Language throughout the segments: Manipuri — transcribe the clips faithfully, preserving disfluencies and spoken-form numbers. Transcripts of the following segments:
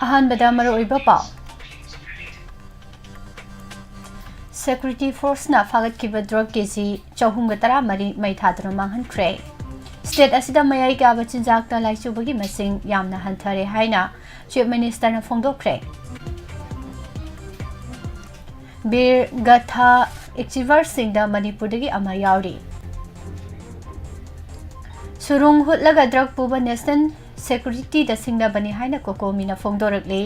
ꯑꯍꯥꯟꯕꯗ ꯃꯔꯨꯑꯣꯏꯕ ꯄꯥꯎ꯫ Security Forceꯅ ꯐꯥꯒꯠꯈꯤꯕ drug ꯀꯦꯖꯤ ꯆꯍꯨꯝꯒ ꯇꯔꯥꯃꯔꯤ ꯃꯩ ꯊꯥꯗꯨꯅ ꯃꯥꯡꯍꯟꯈ꯭ꯔꯦ꯫ State ꯑꯁꯤꯗ ꯃꯌꯥꯏ ꯀꯥꯕ ꯆꯤꯟꯖꯥꯛꯇ ꯂꯥꯏꯆꯨꯕꯒꯤ ꯃꯁꯤꯡ ꯌꯥꯝꯅ ꯍꯟꯊꯔꯦ ꯍꯥꯏꯅ Chief Ministerꯅ ꯐꯣꯡꯗꯣꯛꯈ꯭ꯔꯦ꯫ ꯕꯤꯔ ꯒꯊꯥ ꯑꯦꯆꯤꯚꯔꯁꯤꯡꯗ ꯃꯅꯤꯄꯨꯔꯗꯒꯤ ꯑꯃ ꯌꯥꯎꯔꯤ꯫ ꯁꯨꯔꯨꯡ ꯍꯨꯠꯂꯒ drug ꯄꯨꯕ National Securityꯗ ꯁꯤꯡꯅꯕꯅꯤ ꯍꯥꯏꯅ ꯀꯣꯀꯣꯃꯤꯅ ꯐꯣꯡꯗꯣꯔꯛꯂꯤ꯫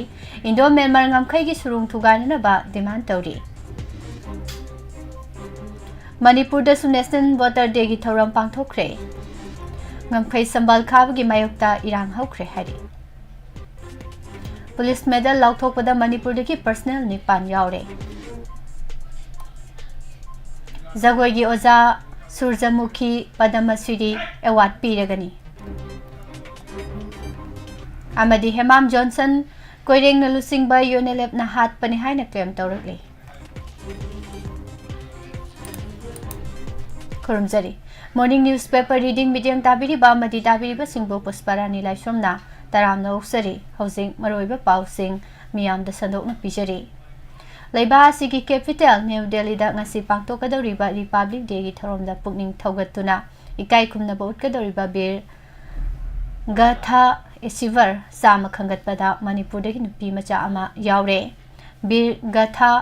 Indo Myanmar ꯉꯝꯈꯩꯒꯤ ꯁꯨꯔꯨꯡ ꯊꯨꯒꯥꯏꯅꯅꯕ demand ꯇꯧꯔꯤ꯫ ꯃꯅꯤꯄꯨꯔꯗꯁꯨ National Voter Dayꯒꯤ ꯊꯧꯔꯝ ꯄꯥꯡꯊꯣꯛꯈ꯭ꯔꯦ꯫ ꯉꯝꯈꯩ ꯁꯝꯕꯥꯜ ꯈꯥꯕꯒꯤ ꯃꯥꯌꯣꯛꯇ ꯏꯔꯥꯡ ꯍꯧꯈ꯭ꯔꯦ ꯍꯥꯏꯔꯤ꯫ Police medal ꯂꯥꯎꯊꯣꯛꯄꯗ ꯃꯅꯤꯄꯨꯔꯗꯒꯤ personnel ꯅꯤꯄꯥꯟ ꯌꯥꯎꯔꯦ꯫ ꯖꯒꯣꯏꯒꯤ ꯑꯣꯖꯥ ꯁꯨꯔꯖꯃꯨꯈꯤ ꯄꯗꯃꯁ꯭ꯔꯤ award ꯄꯤꯔꯒꯅꯤ꯫ ꯑꯃꯗꯤ ꯍꯦꯃꯥꯝ ꯖꯣꯟꯁꯟ ꯀꯣꯏꯔꯦꯡꯅ ꯂꯨꯆꯤꯡꯕ UNLFꯅ ꯍꯥꯠꯄꯅꯤ ꯍꯥꯏꯅ claim ꯇꯧꯔꯛꯂꯤ꯫ ꯈꯨꯔꯨꯝꯖꯔꯤ꯫ Morning newspaper reading ꯃꯤꯠꯌꯦꯡ ꯇꯥꯕꯤꯔꯤꯕ ꯑꯃꯗꯤ ꯇꯥꯕꯤꯔꯤꯕꯁꯤꯡꯕꯨ ꯄꯨꯁꯄꯥꯔꯥꯅꯤ ꯂꯥꯏꯁ꯭ꯔꯝꯅ ꯇꯔꯥꯝꯅ ꯑꯣꯛꯆꯔꯤ꯫ ꯍꯧꯖꯤꯛ ꯃꯔꯨꯑꯣꯏꯕ ꯄꯥꯎꯁꯤꯡ ꯃꯤꯌꯥꯝꯗ ꯁꯟꯗꯣꯛꯅ ꯄꯤꯖꯔꯤ꯫ ꯂꯩꯕꯥꯛ ꯑꯁꯤꯒꯤ capital ꯅ꯭ꯌꯨ ꯗꯦꯜꯂꯤꯗ ꯉꯁꯤ ꯄꯥꯡꯊꯣꯛꯀꯗꯧꯔꯤꯕ Republic Dayꯒꯤ ꯊꯧꯔꯝꯗ ꯄꯨꯛꯅꯤꯡ ꯊꯧꯒꯠꯇꯨꯅ ꯏꯀꯥꯏ ꯈꯨꯝꯅꯕ ꯎꯠꯀꯗꯧꯔꯤꯕ ꯕꯤꯔ ꯒꯊꯥ achiever ꯆꯥꯝꯃ ꯈꯟꯒꯠꯄꯗ ꯃꯅꯤꯄꯨꯔꯗꯒꯤ ꯅꯨꯄꯤ ꯃꯆꯥ ꯑꯃ ꯌꯥꯎꯔꯦ꯫ ꯕꯤꯔ ꯒꯊꯥ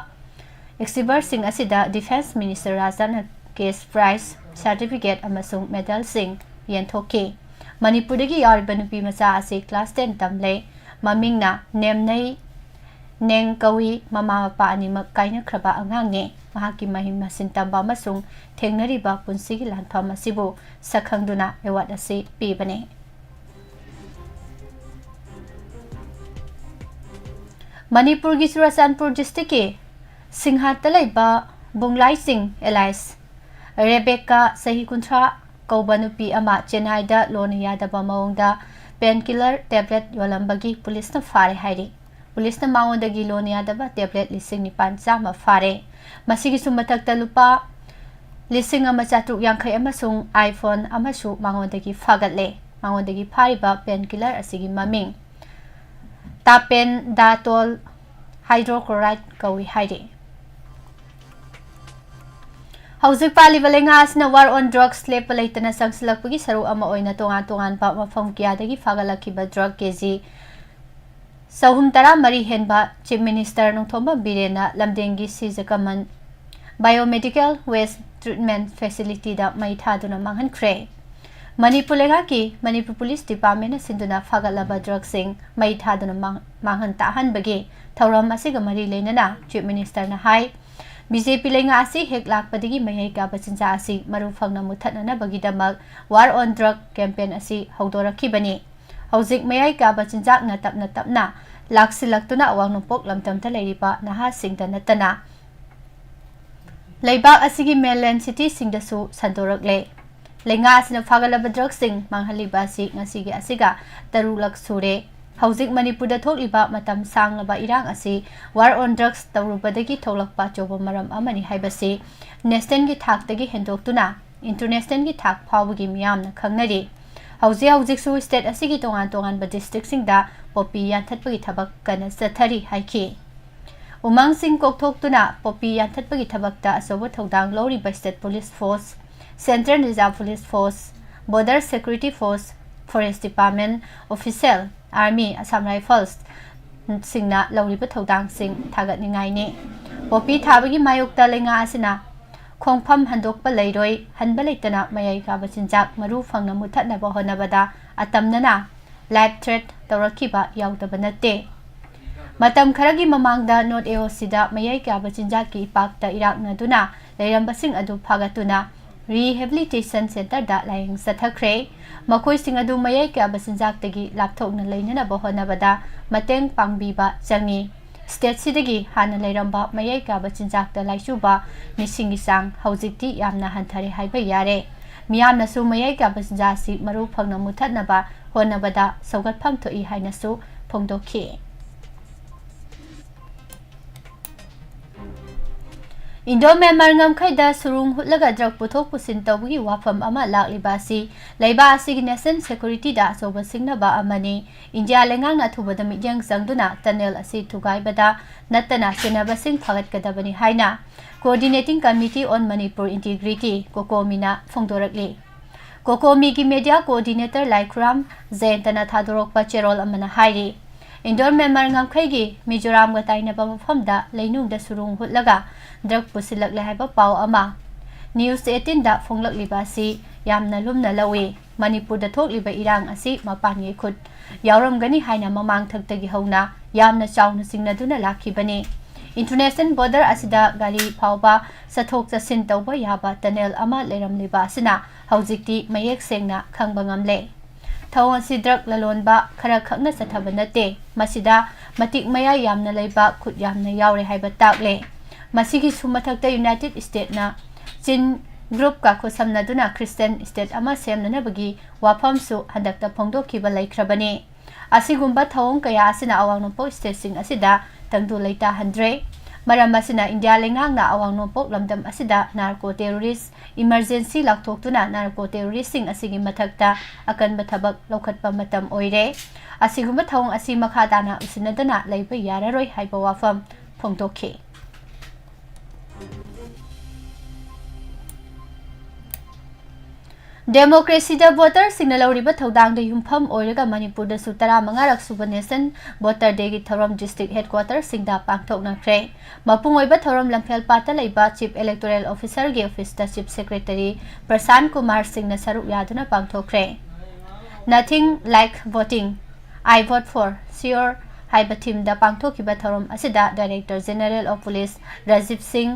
achieverꯁꯤꯡ ꯑꯁꯤꯗ Defence Minister ꯔꯥꯖꯅꯥꯊꯅ cash prize, certificate ꯑꯃꯁꯨꯡ medalꯁꯤꯡ ꯌꯦꯟꯊꯣꯛꯈꯤ꯫ ꯃꯅꯤꯄꯨꯔꯗꯒꯤ ꯌꯥꯎꯔꯤꯕ ꯅꯨꯄꯤ ꯃꯆꯥ ꯑꯁꯤ class ten ꯇꯝꯂꯦ꯫ ꯃꯃꯤꯡꯅ ꯅꯦꯝꯅꯩ ꯅꯦꯡ ꯀꯧꯏ꯫ ꯃꯃꯥ ꯃꯄꯥ ꯑꯅꯤꯃꯛ ꯀꯥꯏꯅꯈ꯭ꯔꯕ ꯑꯉꯥꯡꯅꯤ꯫ ꯃꯍꯥꯛꯀꯤ ꯃꯍꯩ ꯃꯁꯤꯡ ꯇꯝꯕ ꯑꯃꯁꯨꯡ ꯊꯦꯡꯅꯔꯤꯕ ꯄꯨꯟꯁꯤꯒꯤ ꯂꯥꯟꯐꯝ ꯑꯁꯤꯕꯨ ꯁꯛꯈꯪꯗꯨꯅ award ꯑꯁꯤ ꯄꯤꯕꯅꯤ꯫ ꯃꯅꯤꯄꯨꯔꯒꯤ ꯆꯨꯔꯥꯆꯥꯟꯄꯨꯔ districtꯀꯤ ꯁꯤꯡꯍꯥꯠꯇ ꯂꯩꯕ ꯕꯨꯡꯂꯥꯏꯆꯤꯡ alias ꯔꯦꯕꯦꯀꯥ, ꯆꯍꯤ ꯀꯨꯟꯊ꯭ꯔꯥ ꯀꯧꯕ ꯅꯨꯄꯤ ꯑꯃ ꯆꯦꯟꯅꯥꯏꯗ ꯂꯣꯟꯅ ꯌꯥꯗꯕ ꯃꯑꯣꯡꯗ painkiller tablet ꯌꯣꯜꯂꯝꯕꯒꯤ ꯄꯨꯂꯤꯁꯅ ꯐꯥꯔꯦ ꯍꯥꯏꯔꯤ꯫ ꯄꯨꯂꯤꯁꯅ ꯃꯉꯣꯟꯗꯒꯤ ꯂꯣꯟꯅ ꯌꯥꯗꯕ tablet ꯂꯤꯁꯤꯡ ꯅꯤꯄꯥꯟ ꯆꯥꯝꯃ ꯐꯥꯔꯦ꯫ ꯃꯁꯤꯒꯤꯁꯨ ꯃꯊꯛꯇ ꯂꯨꯄꯥ ꯂꯤꯁꯤꯡ ꯑꯃ ꯆꯥꯇ꯭ꯔꯨꯛ ꯌꯥꯡꯈꯩ ꯑꯃꯁꯨꯡ iPhone ꯑꯃꯁꯨ ꯃꯉꯣꯟꯗꯒꯤ ꯐꯥꯒꯠꯂꯦ꯫ ꯃꯉꯣꯟꯗꯒꯤ ꯐꯥꯔꯤꯕ painkiller ꯑꯁꯤꯒꯤ ꯃꯃꯤꯡ ꯇꯥꯄꯦꯟꯗꯥꯇꯣꯜ ꯍꯥꯏꯗ꯭ꯔꯣꯀ꯭ꯂꯣꯔꯥꯏꯗ ꯀꯧꯏ ꯍꯥꯏꯔꯤ꯫ ꯍꯧꯖꯤꯛ ꯄꯥꯜꯂꯤꯕ ꯂꯩꯉꯥꯛ ꯑꯁꯤꯅ war on drugs ꯂꯦꯞꯄ ꯂꯩꯇꯅ ꯆꯪꯁꯤꯜꯂꯛꯄꯒꯤ ꯁꯔꯨꯛ ꯑꯃ ꯑꯣꯏꯅ ꯇꯣꯉꯥꯟ ꯇꯣꯉꯥꯟꯕ ꯃꯐꯝ ꯀꯌꯥꯗꯒꯤ ꯐꯥꯒꯠꯂꯛꯈꯤꯕ drug ꯀꯦ ꯖꯤ ꯆꯍꯨꯝ ꯇꯔꯥ ꯃꯔꯤ ꯍꯦꯟꯕ Chief Minister ꯅꯣꯡꯊꯣꯝꯕꯝ ꯕꯤꯔꯦꯟꯅ ꯂꯝꯗꯤꯡꯒꯤ ꯁꯤꯖ ꯀꯃꯟ Biomedical Waste Treatment Facility ꯗ ꯃꯩ ꯊꯥꯗꯨꯅ ꯃꯥꯡꯍꯟꯈ꯭ꯔꯦ꯫ ꯃꯅꯤꯄꯨꯔ ꯂꯩꯉꯥꯛꯀꯤ ꯃꯅꯤꯄꯨꯔ Police Department ꯅ ꯁꯤꯟꯗꯨꯅ ꯐꯥꯒꯠꯂꯕ drug ꯁꯤꯡ ꯃꯩ ꯊꯥꯗꯨꯅ ꯃꯥꯡ-, ꯃꯥꯡꯍꯟ ꯇꯥꯛꯍꯟꯕꯒꯤ ꯊꯧꯔꯝ ꯑꯁꯤꯒ ꯃꯔꯤ ꯂꯩꯅꯅ Chief Minister ꯅ ꯍꯥꯏ, ꯕꯤ ꯖꯦ ꯄꯤ ꯂꯩꯉꯥꯛ ꯑꯁꯤ ꯍꯦꯛ ꯂꯥꯛꯄꯗꯒꯤ ꯃꯌꯥꯏ ꯀꯥꯕ ꯆꯤꯟꯖꯥꯛ ꯑꯁꯤ ꯃꯔꯨ ꯐꯪꯅ ꯃꯨꯊꯠꯅꯅꯕꯒꯤꯗꯃꯛ war on drug campaign ꯑꯁꯤ ꯍꯧꯗꯣꯔꯛꯈꯤꯕꯅꯤ꯫ ꯍꯧꯖꯤꯛ ꯃꯌꯥꯏ ꯀꯥꯕ ꯆꯤꯟꯖꯥꯛꯅ ꯇꯞꯅ ꯇꯞꯅ ꯂꯥꯛꯁꯤꯜꯂꯛꯇꯨꯅ ꯑꯋꯥꯡ ꯅꯣꯡꯄꯣꯛ ꯂꯝꯗꯝꯗ ꯂꯩꯔꯤꯕ ꯅꯍꯥꯁꯤꯡꯗ ꯅꯠꯇꯅ ꯂꯩꯕꯥꯛ ꯑꯁꯤꯒꯤ mainland city ꯁꯤꯡꯗꯁꯨ ꯁꯟꯗꯣꯔꯛꯂꯦ꯫ ꯂꯩꯉꯥꯛ ꯑꯁꯤꯅ ꯐꯥꯒꯠꯂꯕ drug ꯁꯤꯡ ꯃꯥꯡꯍꯜꯂꯤꯕ ꯑꯁꯤ ꯉꯁꯤꯒꯤ ꯑꯁꯤꯒ ꯇꯔꯨꯛꯂꯛ ꯁꯨꯔꯦ꯫ ꯍꯧꯖꯤꯛ ꯃꯅꯤꯄꯨꯔꯗ ꯊꯣꯛꯂꯤꯕ ꯃꯇꯝ ꯁꯥꯡꯂꯕ ꯏꯔꯥꯡ ꯑꯁꯤ war on drugs ꯇꯧꯔꯨꯕꯗꯒꯤ ꯊꯣꯛꯂꯛꯄ ꯑꯆꯧꯕ ꯃꯔꯝ ꯑꯃꯅꯤ ꯍꯥꯏꯕꯁꯤ national ꯒꯤ ꯊꯥꯛꯇꯒꯤ ꯍꯦꯟꯗꯣꯛꯇꯨꯅ international ꯒꯤ ꯊꯥꯛ ꯐꯥꯎꯕꯒꯤ ꯃꯤꯌꯥꯝꯅ ꯈꯪꯅꯔꯤ꯫ ꯍꯧꯖꯤꯛ ꯍꯧꯖꯤꯛꯁꯨ state ꯑꯁꯤꯒꯤ ꯇꯣꯉꯥꯟ ꯇꯣꯉꯥꯟꯕ district ꯁꯤꯡꯗ ꯄꯣꯄꯤ ꯌꯥꯟꯊꯠꯄꯒꯤ ꯊꯕꯛ ꯀꯟꯅ ꯆꯠꯊꯔꯤ ꯍꯥꯏꯈꯤ꯫ ꯎꯃꯪꯁꯤꯡ ꯀꯣꯛꯊꯣꯛꯇꯨꯅ ꯄꯣꯄꯤ ꯌꯥꯟꯊꯠꯄꯒꯤ ꯊꯕꯛꯇ ꯑꯆꯧꯕ ꯊꯧꯗꯥꯡ ꯂꯧꯔꯤꯕ state police force, central reserve police force, border security force, forest department official, army, Assam Rifles ꯁꯤꯡꯅ ꯂꯧꯔꯤꯕ ꯊꯧꯗꯥꯡꯁꯤꯡ ꯊꯥꯒꯠꯅꯤꯡꯉꯥꯏꯅꯤ꯫ ꯄꯣꯄꯤ ꯊꯥꯕꯒꯤ ꯃꯥꯌꯣꯛꯇ ꯂꯩꯉꯥꯛ ꯑꯁꯤꯅ ꯈꯣꯡꯐꯝ ꯍꯟꯗꯣꯛꯄ ꯂꯩꯔꯣꯏ, ꯍꯟꯕ ꯂꯩꯇꯅ ꯃꯌꯥꯏ ꯀꯥꯕ ꯆꯤꯟꯖꯥꯛ ꯃꯔꯨ ꯐꯪꯅ ꯃꯨꯊꯠꯅꯕ ꯍꯣꯠꯅꯕꯗ ꯑꯇꯝꯅꯅ life threat ꯇꯧꯔꯛꯈꯤꯕ ꯌꯥꯎꯗꯕ ꯅꯠꯇꯦ꯫ ꯃꯇꯝ ꯈꯔꯒꯤ ꯃꯃꯥꯡꯗ North A O C ꯗ ꯃꯌꯥꯏ ꯀꯥꯕ ꯆꯤꯟꯖꯥꯛꯀꯤ ꯏꯄꯥꯛꯇ ꯏꯔꯥꯛꯅꯗꯨꯅ ꯂꯩꯔꯝꯕꯁꯤꯡ ꯑꯗꯨ ꯐꯥꯒꯠꯇꯨꯅ rehabilitation centre ꯗ ꯂꯥꯌꯦꯡ ꯆꯠꯊꯈ꯭ꯔꯦ꯫ ꯃꯈꯣꯏꯁꯤꯡ ꯑꯗꯨ ꯃꯌꯥꯏ ꯀꯥꯕ ꯆꯤꯟꯖꯥꯛꯇꯒꯤ ꯂꯥꯞꯊꯣꯛꯅ ꯂꯩꯅꯅꯕ ꯍꯣꯠꯅꯕꯗ ꯃꯇꯦꯡ ꯄꯥꯡꯕꯤꯕ ꯆꯪꯏ꯫ State ꯁꯤꯗꯒꯤ ꯍꯥꯟꯅ ꯂꯩꯔꯝꯕ ꯃꯌꯥꯏ ꯀꯥꯕ ꯆꯤꯟꯖꯥꯛꯇ ꯂꯥꯏꯆꯨꯕ ꯃꯤꯁꯤꯡꯒꯤ ꯆꯥꯡ ꯍꯧꯖꯤꯛꯇꯤ ꯌꯥꯝꯅ ꯍꯟꯊꯔꯦ ꯍꯥꯏꯕ ꯌꯥꯔꯦ꯫ ꯃꯤꯌꯥꯝꯅꯁꯨ ꯃꯌꯥꯏ ꯀꯥꯕ ꯆꯤꯟꯖꯥꯛ ꯑꯁꯤ ꯃꯔꯨ ꯐꯪꯅ ꯃꯨꯊꯠꯅꯕ ꯍꯣꯠꯅꯕꯗ ꯁꯧꯒꯠꯐꯝ ꯊꯣꯛꯏ ꯍꯥꯏꯅꯁꯨ ꯐꯣꯡꯗꯣꯛꯈꯤ꯫ ꯏꯟꯗꯣ ꯃ꯭ꯌꯥꯟꯃꯥꯔ ꯉꯝꯈꯩꯗ ꯁꯨꯔꯨꯡ ꯍꯨꯠꯂꯒ ꯗ꯭ꯔꯒ ꯄꯨꯊꯣꯛ ꯄꯨꯁꯤꯟ ꯇꯧꯕꯒꯤ ꯋꯥꯐꯝ ꯑꯃ ꯂꯥꯛꯂꯤꯕ ꯑꯁꯤ ꯂꯩꯕꯥꯛ ꯑꯁꯤꯒꯤ ꯅꯦꯁꯅꯦꯜ ꯁꯦꯀ꯭ꯌꯨꯔꯤꯇꯤꯗ ꯑꯆꯧꯕ ꯁꯤꯡꯅꯕ ꯑꯃꯅꯤ꯫ ꯏꯟꯗꯤꯌꯥ ꯂꯩꯉꯥꯛꯅ ꯑꯊꯨꯕꯗ ꯃꯤꯠꯌꯦꯡ ꯆꯪꯗꯨꯅ ꯇꯅꯦꯜ ꯑꯁꯤ ꯊꯨꯒꯥꯏꯕꯗ ꯅꯠꯇꯅ ꯆꯦꯟꯅꯕꯁꯤꯡ ꯐꯒꯠꯀꯗꯕꯅꯤ ꯍꯥꯏꯅ Coordinating Committee on Manipur Integrity, ꯀꯣꯀꯣꯃꯤꯅ ꯐꯣꯡꯗꯣꯔꯛꯂꯤ꯫ ꯀꯣꯀꯣꯃꯤꯒꯤ ꯃꯦꯗꯤꯌꯥ ꯀꯣꯑꯣꯔꯗꯤꯅꯦꯇꯔ ꯂꯥꯏꯈꯨꯔꯥꯝ ꯖꯌꯟꯇꯅ ꯊꯥꯗꯣꯔꯛꯄ ꯆꯦꯔꯣꯜ ꯑꯃꯅ ꯍꯥꯏꯔꯤ, ꯏꯟꯗꯣꯔ ꯃ꯭ꯌꯥꯟꯃꯥꯔ ꯉꯝꯈꯩꯒꯤ ꯃꯤꯖꯣꯔꯥꯝꯒ ꯇꯥꯏꯅꯕ ꯃꯐꯝꯗ ꯂꯩꯅꯨꯡꯗ ꯁꯨꯔꯨꯡ ꯍꯨꯠꯂꯒ ꯗ꯭ꯔꯒ ꯄꯨꯁꯤꯜꯂꯛꯂꯦ ꯍꯥꯏꯕ ꯄꯥꯎ ꯑꯃ ꯅ꯭ꯌꯨꯁ ꯑꯩꯠꯇꯤꯟꯗ ꯐꯣꯡꯂꯛꯂꯤꯕ ꯑꯁꯤ ꯌꯥꯝꯅ ꯂꯨꯝꯅ ꯂꯧꯏ꯫ ꯃꯅꯤꯄꯨꯔꯗ ꯊꯣꯛꯂꯤꯕ ꯏꯔꯥꯡ ꯑꯁꯤ ꯃꯄꯥꯟꯒꯤ ꯈꯨꯠ ꯌꯥꯎꯔꯝꯒꯅꯤ ꯍꯥꯏꯅ ꯃꯃꯥꯡ ꯊꯛꯇꯒꯤ ꯍꯧꯅ ꯌꯥꯝꯅ ꯆꯥꯎꯅ ꯆꯤꯡꯅꯗꯨꯅ ꯂꯥꯛꯈꯤꯕꯅꯤ꯫ ꯏꯟꯇꯔꯅꯦꯁꯅꯦꯜ ꯕꯣꯔꯗꯔ ꯑꯁꯤꯗ ꯒꯥꯔꯤ ꯐꯥꯎꯕ ꯆꯠꯊꯣꯛ ꯆꯠꯁꯤꯟ ꯇꯧꯕ ꯌꯥꯕ ꯇꯅꯦꯜ ꯑꯃ ꯂꯩꯔꯝꯂꯤꯕ ꯑꯁꯤꯅ ꯍꯧꯖꯤꯛꯇꯤ ꯃꯌꯦꯛ ꯁꯦꯡꯅ ꯈꯪꯕ ꯉꯝꯂꯦ꯫ ꯊꯧꯑꯣꯡ ꯑꯁꯤ ꯗ꯭ꯔꯒ ꯂꯂꯣꯟꯕ ꯈꯔ ꯈꯛꯅ ꯆꯠꯊꯕ ꯅꯠꯇꯦ, ꯃꯁꯤꯗ ꯃꯇꯤꯛ ꯃꯌꯥꯏ ꯌꯥꯝꯅ ꯂꯩꯕ ꯈꯨꯠ ꯌꯥꯝꯅ ꯌꯥꯎꯔꯦ ꯍꯥꯏꯕ ꯇꯥꯛꯂꯦ꯫ ꯃꯁꯤꯒꯤꯁꯨ ꯃꯊꯛꯇ ꯌꯨꯅꯥꯏꯇꯦꯗ ꯁ꯭ꯇꯦꯠꯅ ꯆꯤꯟ ꯒ꯭ꯔꯨꯞꯀ ꯈꯨꯠꯁꯝꯅꯗꯨꯅ ꯈ꯭ꯔꯤꯁꯇꯤꯌꯟ ꯁ꯭ꯇꯦꯠ ꯑꯃ ꯁꯦꯝꯅꯅꯕꯒꯤ ꯋꯥꯐꯝꯁꯨ ꯍꯟꯗꯛꯇ ꯐꯣꯡꯗꯣꯛꯈꯤꯕ ꯂꯩꯈ꯭ꯔꯕꯅꯤ꯫ ꯑꯁꯤꯒꯨꯝꯕ ꯊꯧꯑꯣꯡ ꯀꯌꯥ ꯑꯁꯤꯅ ꯑꯋꯥꯡ ꯅꯣꯡꯄꯣꯛ ꯁ꯭ꯇꯦꯠꯁꯤꯡ ꯑꯁꯤꯗ ꯇꯪꯗꯨ ꯂꯩꯇꯥꯍꯟꯗ꯭ꯔꯦ꯫ ꯃꯔꯝ ꯑꯁꯤꯅ ꯏꯟꯗꯤꯌꯥ ꯂꯩꯉꯥꯛꯅ ꯑꯋꯥꯡ ꯅꯣꯡꯄꯣꯛ ꯂꯝꯗꯝ ꯑꯁꯤꯗ ꯅꯥꯔꯀꯣ ꯇꯦꯔꯣꯔꯤꯁ ꯏꯃꯔꯖꯦꯟꯁꯤ ꯂꯥꯎꯊꯣꯛꯇꯨꯅ ꯅꯥꯔꯀꯣ ꯇꯦꯔꯣꯔꯤꯁꯁꯤꯡ ꯑꯁꯤꯒꯤ ꯃꯊꯛꯇ ꯑꯀꯟꯕ ꯊꯕꯛ ꯂꯧꯈꯠꯄ ꯃꯇꯝ ꯑꯣꯏꯔꯦ꯫ ꯑꯁꯤꯒꯨꯝꯕ ꯊꯧꯑꯣꯡ ꯑꯁꯤ ꯃꯈꯥ ꯇꯥꯅ ꯎꯁꯤꯟꯅꯗꯅ ꯂꯩꯕ ꯌꯥꯔꯔꯣꯏ ꯍꯥꯏꯕ ꯋꯥꯐꯝ ꯐꯣꯡꯗꯣꯛꯈꯤ꯫ ꯗꯦꯃꯣꯀ꯭ꯔꯦꯁꯤꯗ ꯚꯣꯇꯔꯁꯤꯡꯅ ꯂꯧꯔꯤꯕ ꯊꯧꯗꯥꯡꯗ ꯌꯨꯝꯐꯝ ꯑꯣꯏꯔꯒ ꯃꯅꯤꯄꯨꯔꯗꯁꯨ ꯇꯔꯥꯃꯉꯥꯔꯛ ꯁꯨꯕ ꯅꯦꯁꯅꯦꯜ ꯚꯣꯇꯔ ꯗꯦꯒꯤ ꯊꯧꯔꯝ ꯗꯤꯁꯇ꯭ꯔꯤꯛ ꯍꯦꯗꯀ꯭ꯋꯥꯇꯔꯁꯤꯡꯗ ꯄꯥꯡꯊꯣꯛꯅꯈ꯭ꯔꯦ꯫ ꯃꯄꯨꯡ ꯑꯣꯏꯕ ꯊꯧꯔꯝ ꯂꯝꯐꯦꯜꯄꯥꯠꯇ ꯂꯩꯕ ꯆꯤꯐ ꯏꯂꯦꯛꯇꯣꯔꯦꯜ ꯑꯣꯐꯤꯁꯔꯒꯤ ꯑꯣꯐꯤꯁꯇ ꯆꯤꯐ ꯁꯦꯀ꯭ꯔꯦꯇꯔꯤ ꯄ꯭ꯔꯁꯥꯟ ꯀꯨꯃꯥꯔ ꯁꯤꯡꯅ ꯁꯔꯨꯛ ꯌꯥꯗꯨꯅ ꯄꯥꯡꯊꯣꯛꯈ꯭ꯔꯦ꯫ Nothing like voting, I vote for sure ꯍꯥꯏꯕ ꯊꯤꯝꯗ ꯄꯥꯡꯊꯣꯛꯈꯤꯕ ꯊꯧꯔꯝ ꯑꯁꯤꯗ director general of police Rajiv ꯁꯤꯡ,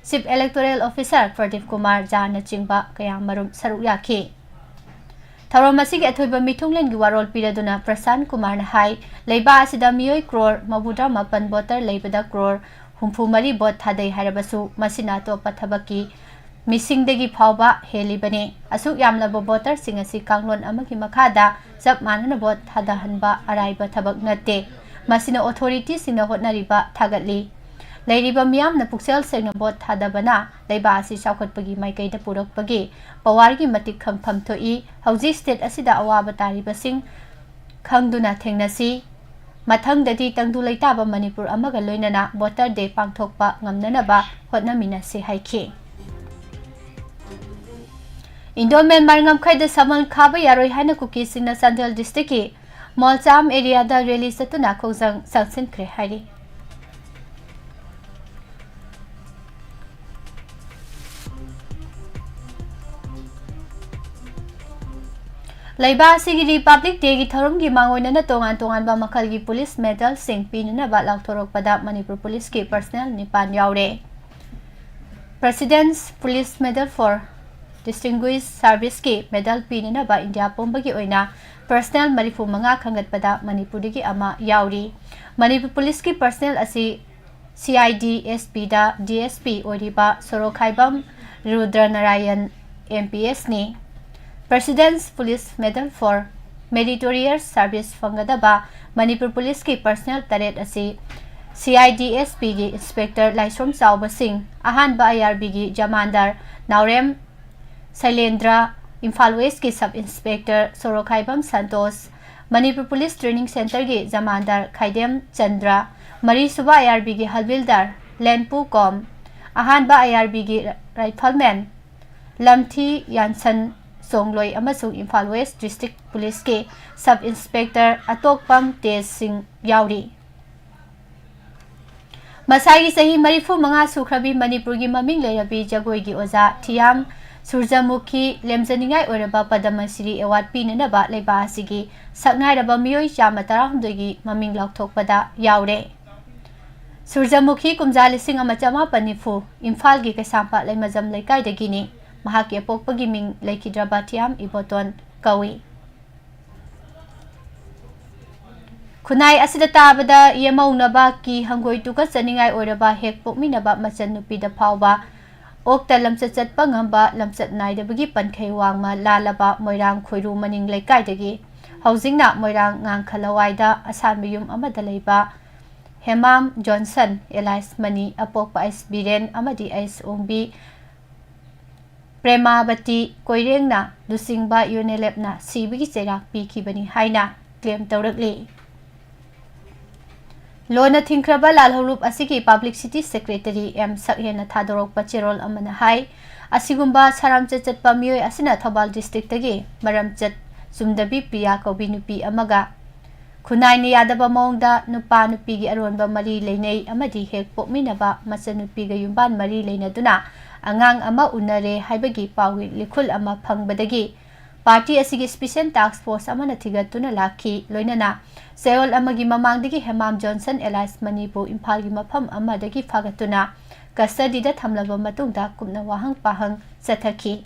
chief electoral officer Pradeep Kumar ꯖꯥꯅꯆꯤꯡꯕ ꯀꯌꯥꯃꯔꯨꯝ ꯁꯔꯨꯛ ꯌꯥꯈꯤ꯫ ꯊꯧꯔꯝ ꯑꯁꯤꯒꯤ ꯑꯊꯣꯏꯕ ꯃꯤꯊꯨꯡꯂꯦꯟꯒꯤ ꯋꯥꯔꯣꯜ ꯄꯤꯔꯗꯨꯅ ꯄ꯭ꯔꯁꯥꯟ ꯀꯨꯃꯥꯔꯅ ꯍꯥꯏ, ꯂꯩꯕꯥꯛ ꯑꯁꯤꯗ ꯃꯤꯑꯣꯏ ꯀ꯭ꯔꯣꯔ ꯃꯧꯗ꯭ꯔꯥ ꯃꯥꯄꯟ ꯚꯣꯇꯔ ꯂꯩꯕꯗ ꯀ꯭ꯔꯣꯔ ꯍꯨꯝꯐꯨ ꯃꯔꯤ ꯚꯣꯠ ꯊꯥꯗꯩ ꯍꯥꯏꯔꯕꯁꯨ ꯃꯁꯤꯅ ꯑꯇꯣꯞꯄ ꯊꯕꯛꯀꯤ ꯃꯤꯁꯤꯡꯗꯒꯤ ꯐꯥꯎꯕ ꯍꯦꯜꯂꯤꯕꯅꯤ꯫ ꯑꯁꯨꯛ ꯌꯥꯝꯂꯕ ꯚꯣꯇꯔꯁꯤꯡ ꯑꯁꯤ ꯀꯥꯡꯂꯣꯟ ꯑꯃꯒꯤ ꯃꯈꯥꯗ ꯆꯞ ꯃꯥꯟꯅꯅ ꯚꯣꯠ ꯊꯥꯗꯍꯟꯕ ꯑꯔꯥꯏꯕ ꯊꯕꯛ ꯅꯠꯇꯦ꯫ ꯃꯁꯤꯅ ꯑꯣꯊꯣꯔꯤꯇꯤꯁꯤꯡꯅ ꯍꯣꯠꯅꯔꯤꯕ ꯊꯥꯒꯠꯂꯤ꯫ ꯂꯩꯔꯤꯕ ꯃꯤꯌꯥꯝꯅ ꯄꯨꯛꯆꯦꯜ ꯁꯦꯡꯅ ꯚꯣꯠ ꯊꯥꯗꯕꯅ ꯂꯩꯕꯥꯛ ꯑꯁꯤ ꯆꯥꯎꯈꯠꯄꯒꯤ ꯃꯥꯏꯀꯩꯗ ꯄꯨꯔꯛꯄꯒꯤ ꯄꯋꯥꯔꯒꯤ ꯃꯇꯤꯛ ꯈꯪꯐꯝ ꯊꯣꯛꯏ꯫ ꯍꯧꯖꯤꯛ state ꯑꯁꯤꯗ ꯑꯋꯥꯕ ꯇꯥꯔꯤꯕꯁꯤꯡ ꯈꯪꯗꯨꯅ ꯊꯦꯡꯅꯁꯤ꯫ ꯃꯊꯪꯗꯗꯤ ꯇꯪꯗꯨ ꯂꯩꯇꯥꯕ ꯃꯅꯤꯄꯨꯔ ꯑꯃꯒ ꯂꯣꯏꯅꯅ Voter Day ꯄꯥꯡꯊꯣꯛꯄ ꯉꯝꯅꯅꯕ ꯍꯣꯠꯅꯃꯤꯟꯅꯁꯤ ꯍꯥꯏꯈꯤ꯫ Indo Myanmar ꯉꯝꯈꯩꯗ ꯁꯃꯜ ꯈꯥꯕ ꯌꯥꯔꯣꯏ ꯍꯥꯏꯅ ꯀꯨꯀꯤꯁꯤꯡꯅ ꯆꯥꯟꯗꯦꯜ districtꯀꯤ ꯃꯣꯜꯆꯥꯝ areaꯗ rally ꯆꯠꯇꯨꯅ ꯈꯣꯡꯖꯪ ꯆꯪꯁꯤꯟꯈ꯭ꯔꯦ ꯍꯥꯏꯔꯤ꯫ ꯂꯩꯕꯥꯛ ꯑꯁꯤꯒꯤ Republic Dayꯒꯤ ꯊꯧꯔꯝꯒꯤ ꯃꯥꯡꯑꯣꯏꯅꯅ ꯇꯣꯉꯥꯟ ꯇꯣꯉꯥꯟꯕ ꯃꯈꯜꯒꯤ police medalꯁꯤꯡ ꯄꯤꯅꯅꯕ ꯂꯥꯎꯊꯣꯔꯛꯄꯗ ꯃꯅꯤꯄꯨꯔ policeꯀꯤ personnel ꯅꯤꯄꯥꯟ ꯌꯥꯎꯔꯦ꯫ President's Police Medal for Distinguished Serviceꯀꯤ medal ꯄꯤꯅꯅꯕ ꯏꯟꯗꯤꯌꯥ ꯄꯨꯝꯕꯒꯤ ꯑꯣꯏꯅ personnel ꯃꯔꯤꯐꯨ ꯃꯉꯥ ꯈꯟꯒꯠꯄꯗ ꯃꯅꯤꯄꯨꯔꯗꯒꯤ ꯑꯃ ꯌꯥꯎꯔꯤ꯫ ꯃꯅꯤꯄꯨꯔ policeꯀꯤ personnel ꯑꯁꯤ CID SPꯗ DSP ꯑꯣꯏꯔꯤꯕ ꯁꯣꯔꯣꯈꯥꯏꯕꯝ ꯔꯨꯗ꯭ꯔꯅꯥꯔꯥꯌꯟ MPSꯅꯤ꯫ President's Police Medal for Meritorious Service ꯐꯪꯒꯗꯕ ꯃꯅꯤꯄꯨꯔ policeꯀꯤ personnel ꯇꯔꯦꯠ ꯑꯁꯤ CID SPꯒꯤ Inspector ꯂꯥꯏꯁ꯭ꯔꯣꯝ ꯆꯥꯎꯕ ꯁꯤꯡ, ꯑꯍꯥꯟꯕ IRBꯒꯤ Jamandar ꯅꯥꯎꯔꯦꯝ ꯁꯩꯂꯦꯟꯗ꯭ꯔ, Imphal Westꯀꯤ Sub Inspector ꯁꯣꯔꯣꯈꯥꯏꯕꯝ Santosh, Manipur Police Training Centreꯒꯤ Jamandar ꯈꯥꯏꯗꯦꯝ ꯆꯟꯗ꯭ꯔ, ꯃꯔꯤꯁꯨꯕ IRBꯒꯤ Havildar ꯂꯦꯟꯄꯨ ꯀꯣꯝ, ꯑꯍꯥꯟꯕ IRBꯒꯤ Rifleman ꯂꯝꯊꯤ ꯌꯥꯟꯁꯟ ꯆꯣꯡꯂꯣꯏ ꯑꯃꯁꯨꯡ Imphal West District Policeꯀꯤ Sub Inspector ꯑꯇꯣꯛꯄꯝ ꯇꯦꯖ ꯁꯤꯡ ꯌꯥꯎꯔꯤ꯫ ꯃꯁꯥꯒꯤ ꯆꯍꯤ ꯃꯔꯤꯐꯨ ꯃꯉꯥ ꯁꯨꯈ꯭ꯔꯕꯤ ꯃꯅꯤꯄꯨꯔꯒꯤ ꯃꯃꯤꯡ ꯂꯩꯔꯕꯤ ꯖꯒꯣꯏꯒꯤ ꯑꯣꯖꯥ ꯊꯤꯌꯥꯝ ꯁꯨꯔꯖꯃꯨꯈꯤ ꯂꯦꯝꯖꯅꯤꯡꯉꯥꯏ ꯑꯣꯏꯔꯕ ꯄꯗꯃ ꯁ꯭ꯔꯤ award ꯄꯤꯅꯅꯕ ꯂꯩꯕꯥꯛ ꯑꯁꯤꯒꯤ ꯁꯛꯅꯥꯏꯔꯕ ꯃꯤꯑꯣꯏ ꯆꯥꯝꯃ ꯇꯔꯥꯍꯨꯝꯗꯣꯏꯒꯤ ꯃꯃꯤꯡ ꯂꯥꯎꯊꯣꯛꯄꯗ ꯌꯥꯎꯔꯦ꯫ ꯁꯨꯔꯖꯃꯨꯈꯤ ꯀꯨꯝꯖꯥ ꯂꯤꯁꯤꯡ ꯑꯃ ꯆꯃꯥꯄꯟ ꯅꯤꯐꯨ, ꯏꯝꯐꯥꯜꯒꯤ ꯀꯩꯁꯥꯝꯄꯥꯠ ꯂꯩꯃꯖꯝ ꯂꯩꯀꯥꯏꯗꯒꯤꯅꯤ꯫ ꯃꯍꯥꯛꯀꯤ ꯑꯄꯣꯛꯄꯒꯤ ꯃꯤꯡ ꯂꯩꯈꯤꯗ꯭ꯔꯕ ꯊꯤꯌꯥꯝ ꯏꯕꯣꯇꯣꯟ ꯀꯧꯏ꯫ ꯈꯨꯟꯅꯥꯏ ꯑꯁꯤꯗ ꯇꯥꯕꯗ ꯌꯦꯃꯧꯅꯕ ꯀꯤ ꯍꯪꯒꯣꯏ ꯇꯨꯀꯠꯆꯅꯤꯡꯉꯥꯏ ꯑꯣꯏꯔꯕ ꯍꯦꯛ ꯄꯣꯛꯃꯤꯟꯅꯕ ꯃꯆꯟꯅꯨꯄꯤꯗ ꯐꯥꯎꯕ ꯑꯣꯛꯇ ꯂꯝꯆꯠ ꯆꯠꯄ ꯉꯝꯕ ꯂꯝꯆꯠ ꯅꯥꯏꯗꯕꯒꯤ ꯄꯟꯈꯩ ꯋꯥꯡꯃ ꯂꯥꯜꯂꯕ ꯃꯣꯏꯔꯥꯡ ꯈꯣꯏꯔꯨ ꯃꯅꯤꯡ ꯂꯩꯀꯥꯏꯗꯒꯤ ꯍꯧꯖꯤꯛꯅ ꯃꯣꯏꯔꯥꯡ ꯉꯥꯡꯈ ꯂꯋꯥꯏꯗ ꯑꯁꯥꯟꯕ ꯌꯨꯝ ꯑꯃꯗ ꯂꯩꯕ ꯍꯦꯃꯥꯝ ꯖꯣꯟꯁꯟ alias ꯃꯅꯤ, ꯑꯄꯣꯛꯄ ꯑꯩꯁ ꯕꯤꯔꯦꯟ ꯑꯃꯗꯤ ꯑꯩꯁ ꯑꯣꯡꯕꯤ ꯄ꯭ꯔꯦꯃꯥꯕꯇꯤ ꯀꯣꯏꯔꯦꯡꯅ ꯂꯨꯆꯤꯡꯕ ꯌꯨꯅꯦꯂꯦꯞꯅ ꯁꯤꯕꯒꯤ ꯆꯩꯔꯥꯛ ꯄꯤꯈꯤꯕꯅꯤ ꯍꯥꯏꯅ claim ꯇꯧꯔꯛꯂꯤ꯫ ꯂꯣꯟꯅ ꯊꯤꯡꯈ꯭ꯔꯕ ꯂꯥꯜꯍꯧꯂꯨꯞ ꯑꯁꯤꯒꯤ publicity secretary ꯑꯦꯝ ꯁꯛꯍꯦꯟꯅ ꯊꯥꯗꯣꯔꯛꯄ ꯆꯦꯔꯣꯜ ꯑꯃꯅ ꯍꯥꯏ, ꯑꯁꯤꯒꯨꯝꯕ ꯁꯥꯔꯥꯝꯆꯠ ꯆꯠꯄ ꯃꯤꯑꯣꯏ ꯑꯁꯤꯅ ꯊꯧꯕꯥꯜ districtꯇꯒꯤ ꯃꯔꯝꯆꯠ ꯆꯨꯝꯗꯕꯤ ꯄ꯭ꯔꯤꯌꯥ ꯀꯧꯕꯤ ꯅꯨꯄꯤ ꯑꯃꯒ ꯈꯨꯟꯅꯥꯏꯅ ꯌꯥꯗꯕ ꯃꯑꯣꯡꯗ ꯅꯨꯄꯥ ꯅꯨꯄꯤꯒꯤ ꯑꯔꯣꯟꯕ ꯃꯔꯤ ꯂꯩꯅꯩ ꯑꯃꯗꯤ ꯍꯦꯛ ꯄꯣꯛꯃꯤꯟꯅꯕ ꯃꯆꯟꯅꯨꯄꯤꯒ ꯌꯨꯝꯕꯥꯟ ꯃꯔꯤ ꯂꯩꯅꯗꯨꯅ ꯑꯉꯥꯡ ꯑꯃ ꯎꯅꯔꯦ ꯍꯥꯏꯕꯒꯤ ꯄꯥꯎꯒꯤ ꯂꯤꯈꯨꯜ ꯑꯃ ꯐꯪꯕꯗꯒꯤ party ꯑꯁꯤꯒꯤ special task force ꯑꯃꯅ ꯊꯤꯒꯠꯇꯨꯅ ꯂꯥꯛꯈꯤ꯫ ꯂꯣꯏꯅꯅ ꯆꯌꯣꯜ ꯑꯃꯒꯤ ꯃꯃꯥꯡꯗꯒꯤ ꯍꯦꯃꯥꯝ ꯖꯣꯟꯁꯟ alias ꯃꯅꯤꯕꯨ ꯏꯝꯐꯥꯜꯒꯤ ꯃꯐꯝ ꯑꯃꯗꯒꯤ ꯐꯥꯒꯠꯇꯨꯅ custodyꯗ ꯊꯝꯂꯕ ꯃꯇꯨꯡꯗ ꯀꯨꯞꯅ ꯋꯥꯍꯪ ꯄꯥꯍꯪ ꯆꯠꯊꯈꯤ꯫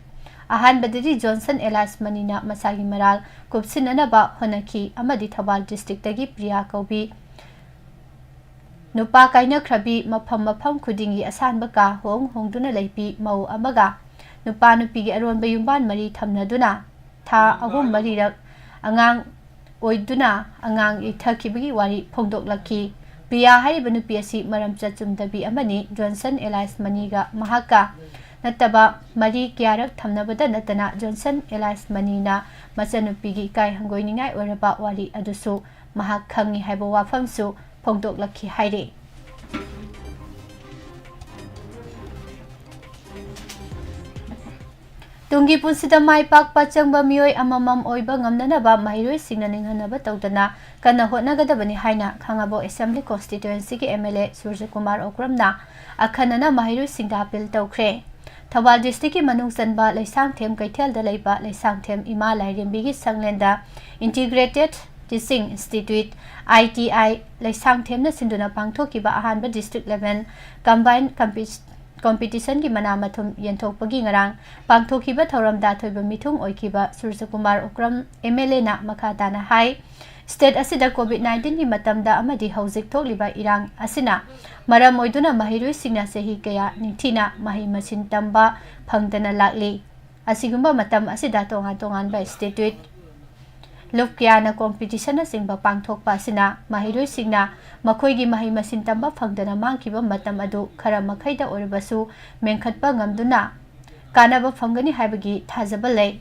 ꯑꯍꯥꯟꯕꯗꯗꯤ ꯖꯣꯟꯁꯟ alias ꯃꯅꯤꯅ ꯃꯁꯥꯒꯤ ꯃꯔꯥꯜ ꯀꯨꯞꯁꯤꯟꯅꯅꯕ ꯍꯣꯠꯅꯈꯤ ꯑꯃꯗꯤ ꯊꯧꯕꯥꯜ districtꯇꯒꯤ ꯄ꯭ꯔꯤꯌꯥ ꯀꯧꯕꯤ ꯅꯨꯄꯥ ꯀꯥꯏꯅꯈ꯭ꯔꯕꯤ, ꯃꯐꯝ ꯃꯐꯝ ꯈꯨꯗꯤꯡꯒꯤ ꯑꯁꯥꯟꯕ ꯀꯥ ꯍꯣꯡ ꯍꯣꯡꯗꯨꯅ ꯂꯩꯕꯤ ꯃꯧ ꯑꯃꯒ ꯅꯨꯄꯥ ꯅꯨꯄꯤꯒꯤ ꯑꯔꯣꯟꯕ ꯌꯨꯝꯕꯥꯟ ꯃꯔꯤ ꯊꯝꯅꯗꯨꯅ ꯊꯥ ꯑꯍꯨꯝ ꯃꯔꯤꯔꯛ ꯑꯉꯥꯡ ꯑꯣꯏꯗꯨꯅ ꯑꯉꯥꯡ ꯌꯩꯊꯈꯤꯕꯒꯤ ꯋꯥꯔꯤ ꯐꯣꯡꯗꯣꯛꯂꯛꯈꯤ꯫ ꯄ꯭ꯔꯤꯌꯥ ꯍꯥꯏꯔꯤꯕ ꯅꯨꯄꯤ ꯑꯁꯤ ꯃꯔꯝꯆꯠ ꯆꯨꯝꯗꯕꯤ ꯑꯃꯅꯤ꯫ ꯖꯣꯟꯁꯟ alias ꯃꯅꯤꯒ ꯃꯍꯥꯛꯀ ꯅꯠꯇꯕ ꯃꯔꯤ ꯀꯌꯥꯔꯛ ꯊꯝꯅꯕꯗ ꯅꯠꯇꯅ ꯖꯣꯟꯁꯟ alias ꯃꯅꯤꯅ ꯃꯆꯟꯅꯨꯄꯤꯒꯤ ꯏꯀꯥꯏ ꯍꯪꯒꯣꯏꯅꯤꯡꯉꯥꯏ ꯑꯣꯏꯔꯕ ꯋꯥꯔꯤ ꯑꯗꯨꯁꯨ ꯃꯍꯥꯛ ꯈꯪꯏ ꯍꯥꯏꯕ ꯋꯥꯐꯝꯁꯨ ꯐꯣꯡꯗꯣꯛꯂꯛꯈꯤ ꯍꯥꯏꯔꯤ꯫ ꯇꯨꯡꯒꯤ ꯄꯨꯟꯁꯤꯗ ꯃꯥꯏ ꯄꯥꯛꯄ ꯆꯪꯕ ꯃꯤꯑꯣꯏ ꯑꯃꯃꯝ ꯑꯣꯏꯕ ꯉꯝꯅꯅꯕ ꯃꯍꯩꯔꯣꯏꯁꯤꯡꯅ ꯅꯤꯡꯍꯟꯅꯕ ꯇꯧꯗꯅ ꯀꯟꯅ ꯍꯣꯠꯅꯒꯗꯕꯅꯤ ꯍꯥꯏꯅ ꯈꯥꯉꯕꯣꯛ Assembly Constituencyꯒꯤ MLA ꯁꯨꯔꯖꯀꯨꯃꯥꯔ ꯑꯣꯀ꯭ꯔꯝꯅ ꯑꯈꯟꯅꯅ ꯃꯍꯩꯔꯣꯏꯁꯤꯡꯗ appeal ꯇꯧꯈ꯭ꯔꯦ꯫ ꯊꯧꯕꯥꯜ districtꯀꯤ ꯃꯅꯨꯡ ꯆꯟꯕ ꯂꯩꯁꯥꯡꯊꯦꯝ ꯀꯩꯊꯦꯜꯗ ꯂꯩꯕ ꯂꯩꯁꯥꯡꯊꯦꯝ ꯏꯃꯥ ꯂꯥꯏꯔꯦꯝꯕꯤꯒꯤ ꯁꯪꯂꯦꯟꯗ Integrated Teaching Institute, ITI, ꯂꯩꯁꯥꯡꯊꯦꯝꯅ ꯁꯤꯟꯗꯨꯅ ꯄꯥꯡꯊꯣꯛꯈꯤꯕ ꯑꯍꯥꯟꯕ district level combined competition competitionꯒꯤ ꯃꯅꯥ ꯃꯊꯨꯝ ꯌꯦꯟꯊꯣꯛꯄꯒꯤ ꯉꯔꯥꯡ ꯄꯥꯡꯊꯣꯛꯈꯤꯕ ꯊꯧꯔꯝꯗ ꯑꯊꯣꯏꯕ ꯃꯤꯊꯨꯡ ꯑꯣꯏꯈꯤꯕ ꯁꯨꯔꯖꯀꯨꯃꯥꯔ ꯎꯀ꯭ꯔꯝ MLAꯅ ꯃꯈꯥ ꯇꯥꯅ ꯍꯥꯏ, state ꯑꯁꯤꯗ COVID nineteenꯒꯤ ꯃꯇꯝꯗ ꯑꯃꯗꯤ ꯍꯧꯖꯤꯛ ꯊꯣꯛꯂꯤꯕ ꯏꯔꯥꯡ ꯑꯁꯤꯅ ꯃꯔꯝ ꯑꯣꯏꯗꯨꯅ ꯃꯍꯩꯔꯣꯏꯁꯤꯡꯅ ꯆꯍꯤ ꯀꯌꯥ ꯅꯤꯡꯊꯤꯅ ꯃꯍꯩ ꯃꯁꯤꯡ ꯇꯝꯕ ꯐꯪꯗꯅ ꯂꯥꯛꯂꯤ꯫ ꯑꯁꯤꯒꯨꯝꯕ ꯃꯇꯝ ꯑꯁꯤꯗ ꯇꯣꯉꯥꯟ ꯇꯣꯉꯥꯟꯕ institute ꯂꯨꯞ ꯀꯌꯥꯅ ꯀꯣꯝꯄꯤꯇꯤꯁꯟꯅꯆꯤꯡꯕ ꯄꯥꯡꯊꯣꯛꯄ ꯑꯁꯤꯅ ꯃꯍꯩꯔꯣꯏꯁꯤꯡꯅ ꯃꯈꯣꯏꯒꯤ ꯃꯍꯩ ꯃꯁꯤꯡ ꯇꯝꯕ ꯐꯪꯗꯅ ꯃꯥꯡꯈꯤꯕ ꯃꯇꯝ ꯑꯗꯨ ꯈꯔ ꯃꯈꯩꯗ ꯑꯣꯏꯔꯕꯁꯨ ꯃꯦꯟꯈꯠꯄ ꯉꯝꯗꯨꯅ ꯀꯥꯟꯅꯕ ꯐꯪꯒꯅꯤ ꯍꯥꯏꯕꯒꯤ ꯊꯥꯖꯕ ꯂꯩ꯫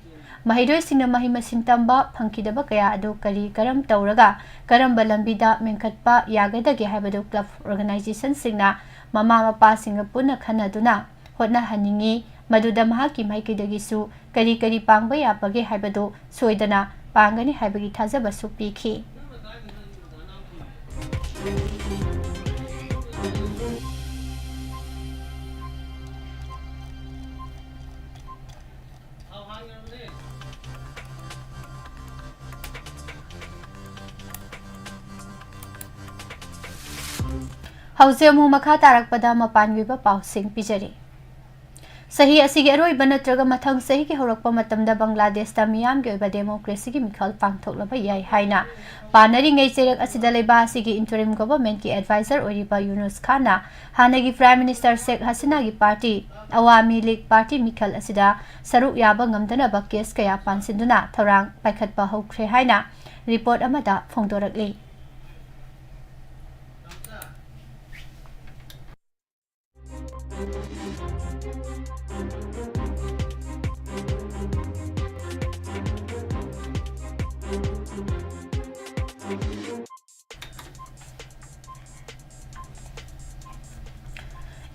ꯃꯍꯩꯔꯣꯏꯁꯤꯡꯅ ꯃꯍꯩ ꯃꯁꯤꯡ ꯇꯝꯕ ꯐꯪꯈꯤꯗꯕ ꯀꯌꯥ ꯑꯗꯨ ꯀꯔꯤ ꯀꯔꯝ ꯇꯧꯔꯒ ꯀꯔꯝꯕ ꯂꯝꯕꯤꯗ ꯃꯦꯟꯈꯠꯄ ꯌꯥꯒꯗꯒꯦ ꯍꯥꯏꯕꯗꯨ ꯀ꯭ꯂꯕ ꯑꯣꯔꯒꯅꯥꯏꯖꯦꯁꯟꯁꯤꯡꯅ ꯃꯃꯥ ꯃꯄꯥꯁꯤꯡꯒ ꯄꯨꯟꯅ ꯈꯟꯅꯗꯨꯅ ꯍꯣꯠꯅꯍꯟꯅꯤꯡꯏ꯫ ꯃꯗꯨꯗ ꯃꯍꯥꯛꯀꯤ ꯃꯥꯏꯀꯩꯗꯒꯤꯁꯨ ꯀꯔꯤ ꯀꯔꯤ ꯄꯥꯡꯕ ꯌꯥꯕꯒꯦ ꯍꯥꯏꯕꯗꯨ ꯁꯣꯏꯗꯅ ꯄꯥꯡꯒꯅꯤ ꯍꯥꯏꯕꯒꯤ ꯊꯥꯖꯕꯁꯨ ꯄꯤꯈꯤ꯫ ꯍꯧꯖꯤꯛ ꯑꯃꯨꯛ ꯃꯈꯥ ꯇꯥꯔꯛꯄꯗ ꯃꯄꯥꯟꯒꯤ ꯑꯣꯏꯕ ꯄꯥꯎꯁꯤꯡ ꯄꯤꯖꯔꯤ꯫ ꯆꯍꯤ ꯑꯁꯤꯒꯤ ꯑꯔꯣꯏꯕ ꯅꯠꯇ꯭ꯔꯒ ꯃꯊꯪ ꯆꯍꯤꯒꯤ ꯍꯧꯔꯛꯄ ꯃꯇꯝꯗ ꯕꯪꯒ꯭ꯂꯥꯗꯦꯁꯇ ꯃꯤꯌꯥꯝꯒꯤ ꯑꯣꯏꯕ ꯗꯦꯃꯣꯀ꯭ꯔꯦꯁꯤꯒꯤ ꯃꯤꯈꯜ ꯄꯥꯡꯊꯣꯛꯂꯕ ꯌꯥꯏ ꯍꯥꯏꯅ ꯄꯥꯅꯔꯤꯉꯩ ꯆꯩꯔꯛ ꯑꯁꯤꯗ ꯂꯩꯕꯥꯛ ꯑꯁꯤꯒꯤ ꯏꯟꯇꯔꯤꯝ ꯒꯣꯚꯔꯟꯃꯦꯟꯠꯀꯤ ꯑꯦꯗꯚꯥꯏꯖꯔ ꯑꯣꯏꯔꯤꯕ ꯌꯨꯅꯨꯁ ꯈꯥꯟꯅ ꯍꯥꯟꯅꯒꯤ ꯄ꯭ꯔꯥꯏꯝ ꯃꯤꯅꯤꯁꯇꯔ ꯁꯦꯈ ꯍꯁꯤꯅꯥꯒꯤ ꯄꯥꯔꯇꯤ ꯑꯋꯥꯃꯤ ꯂꯤꯒ ꯄꯥꯔꯇꯤ ꯃꯤꯈꯜ ꯑꯁꯤꯗ ꯁꯔꯨꯛ ꯌꯥꯕ ꯉꯝꯗꯅꯕ ꯀꯦꯁ ꯀꯌꯥ ꯄꯥꯟꯁꯤꯟꯗꯨꯅ ꯊꯧꯔꯥꯡ ꯄꯥꯏꯈꯠꯄ ꯍꯧꯈ꯭ꯔꯦ ꯍꯥꯏꯅ ꯔꯤꯄꯣꯔꯠ ꯑꯃꯗ ꯐꯣꯡꯗꯣꯔꯛꯂꯤ꯫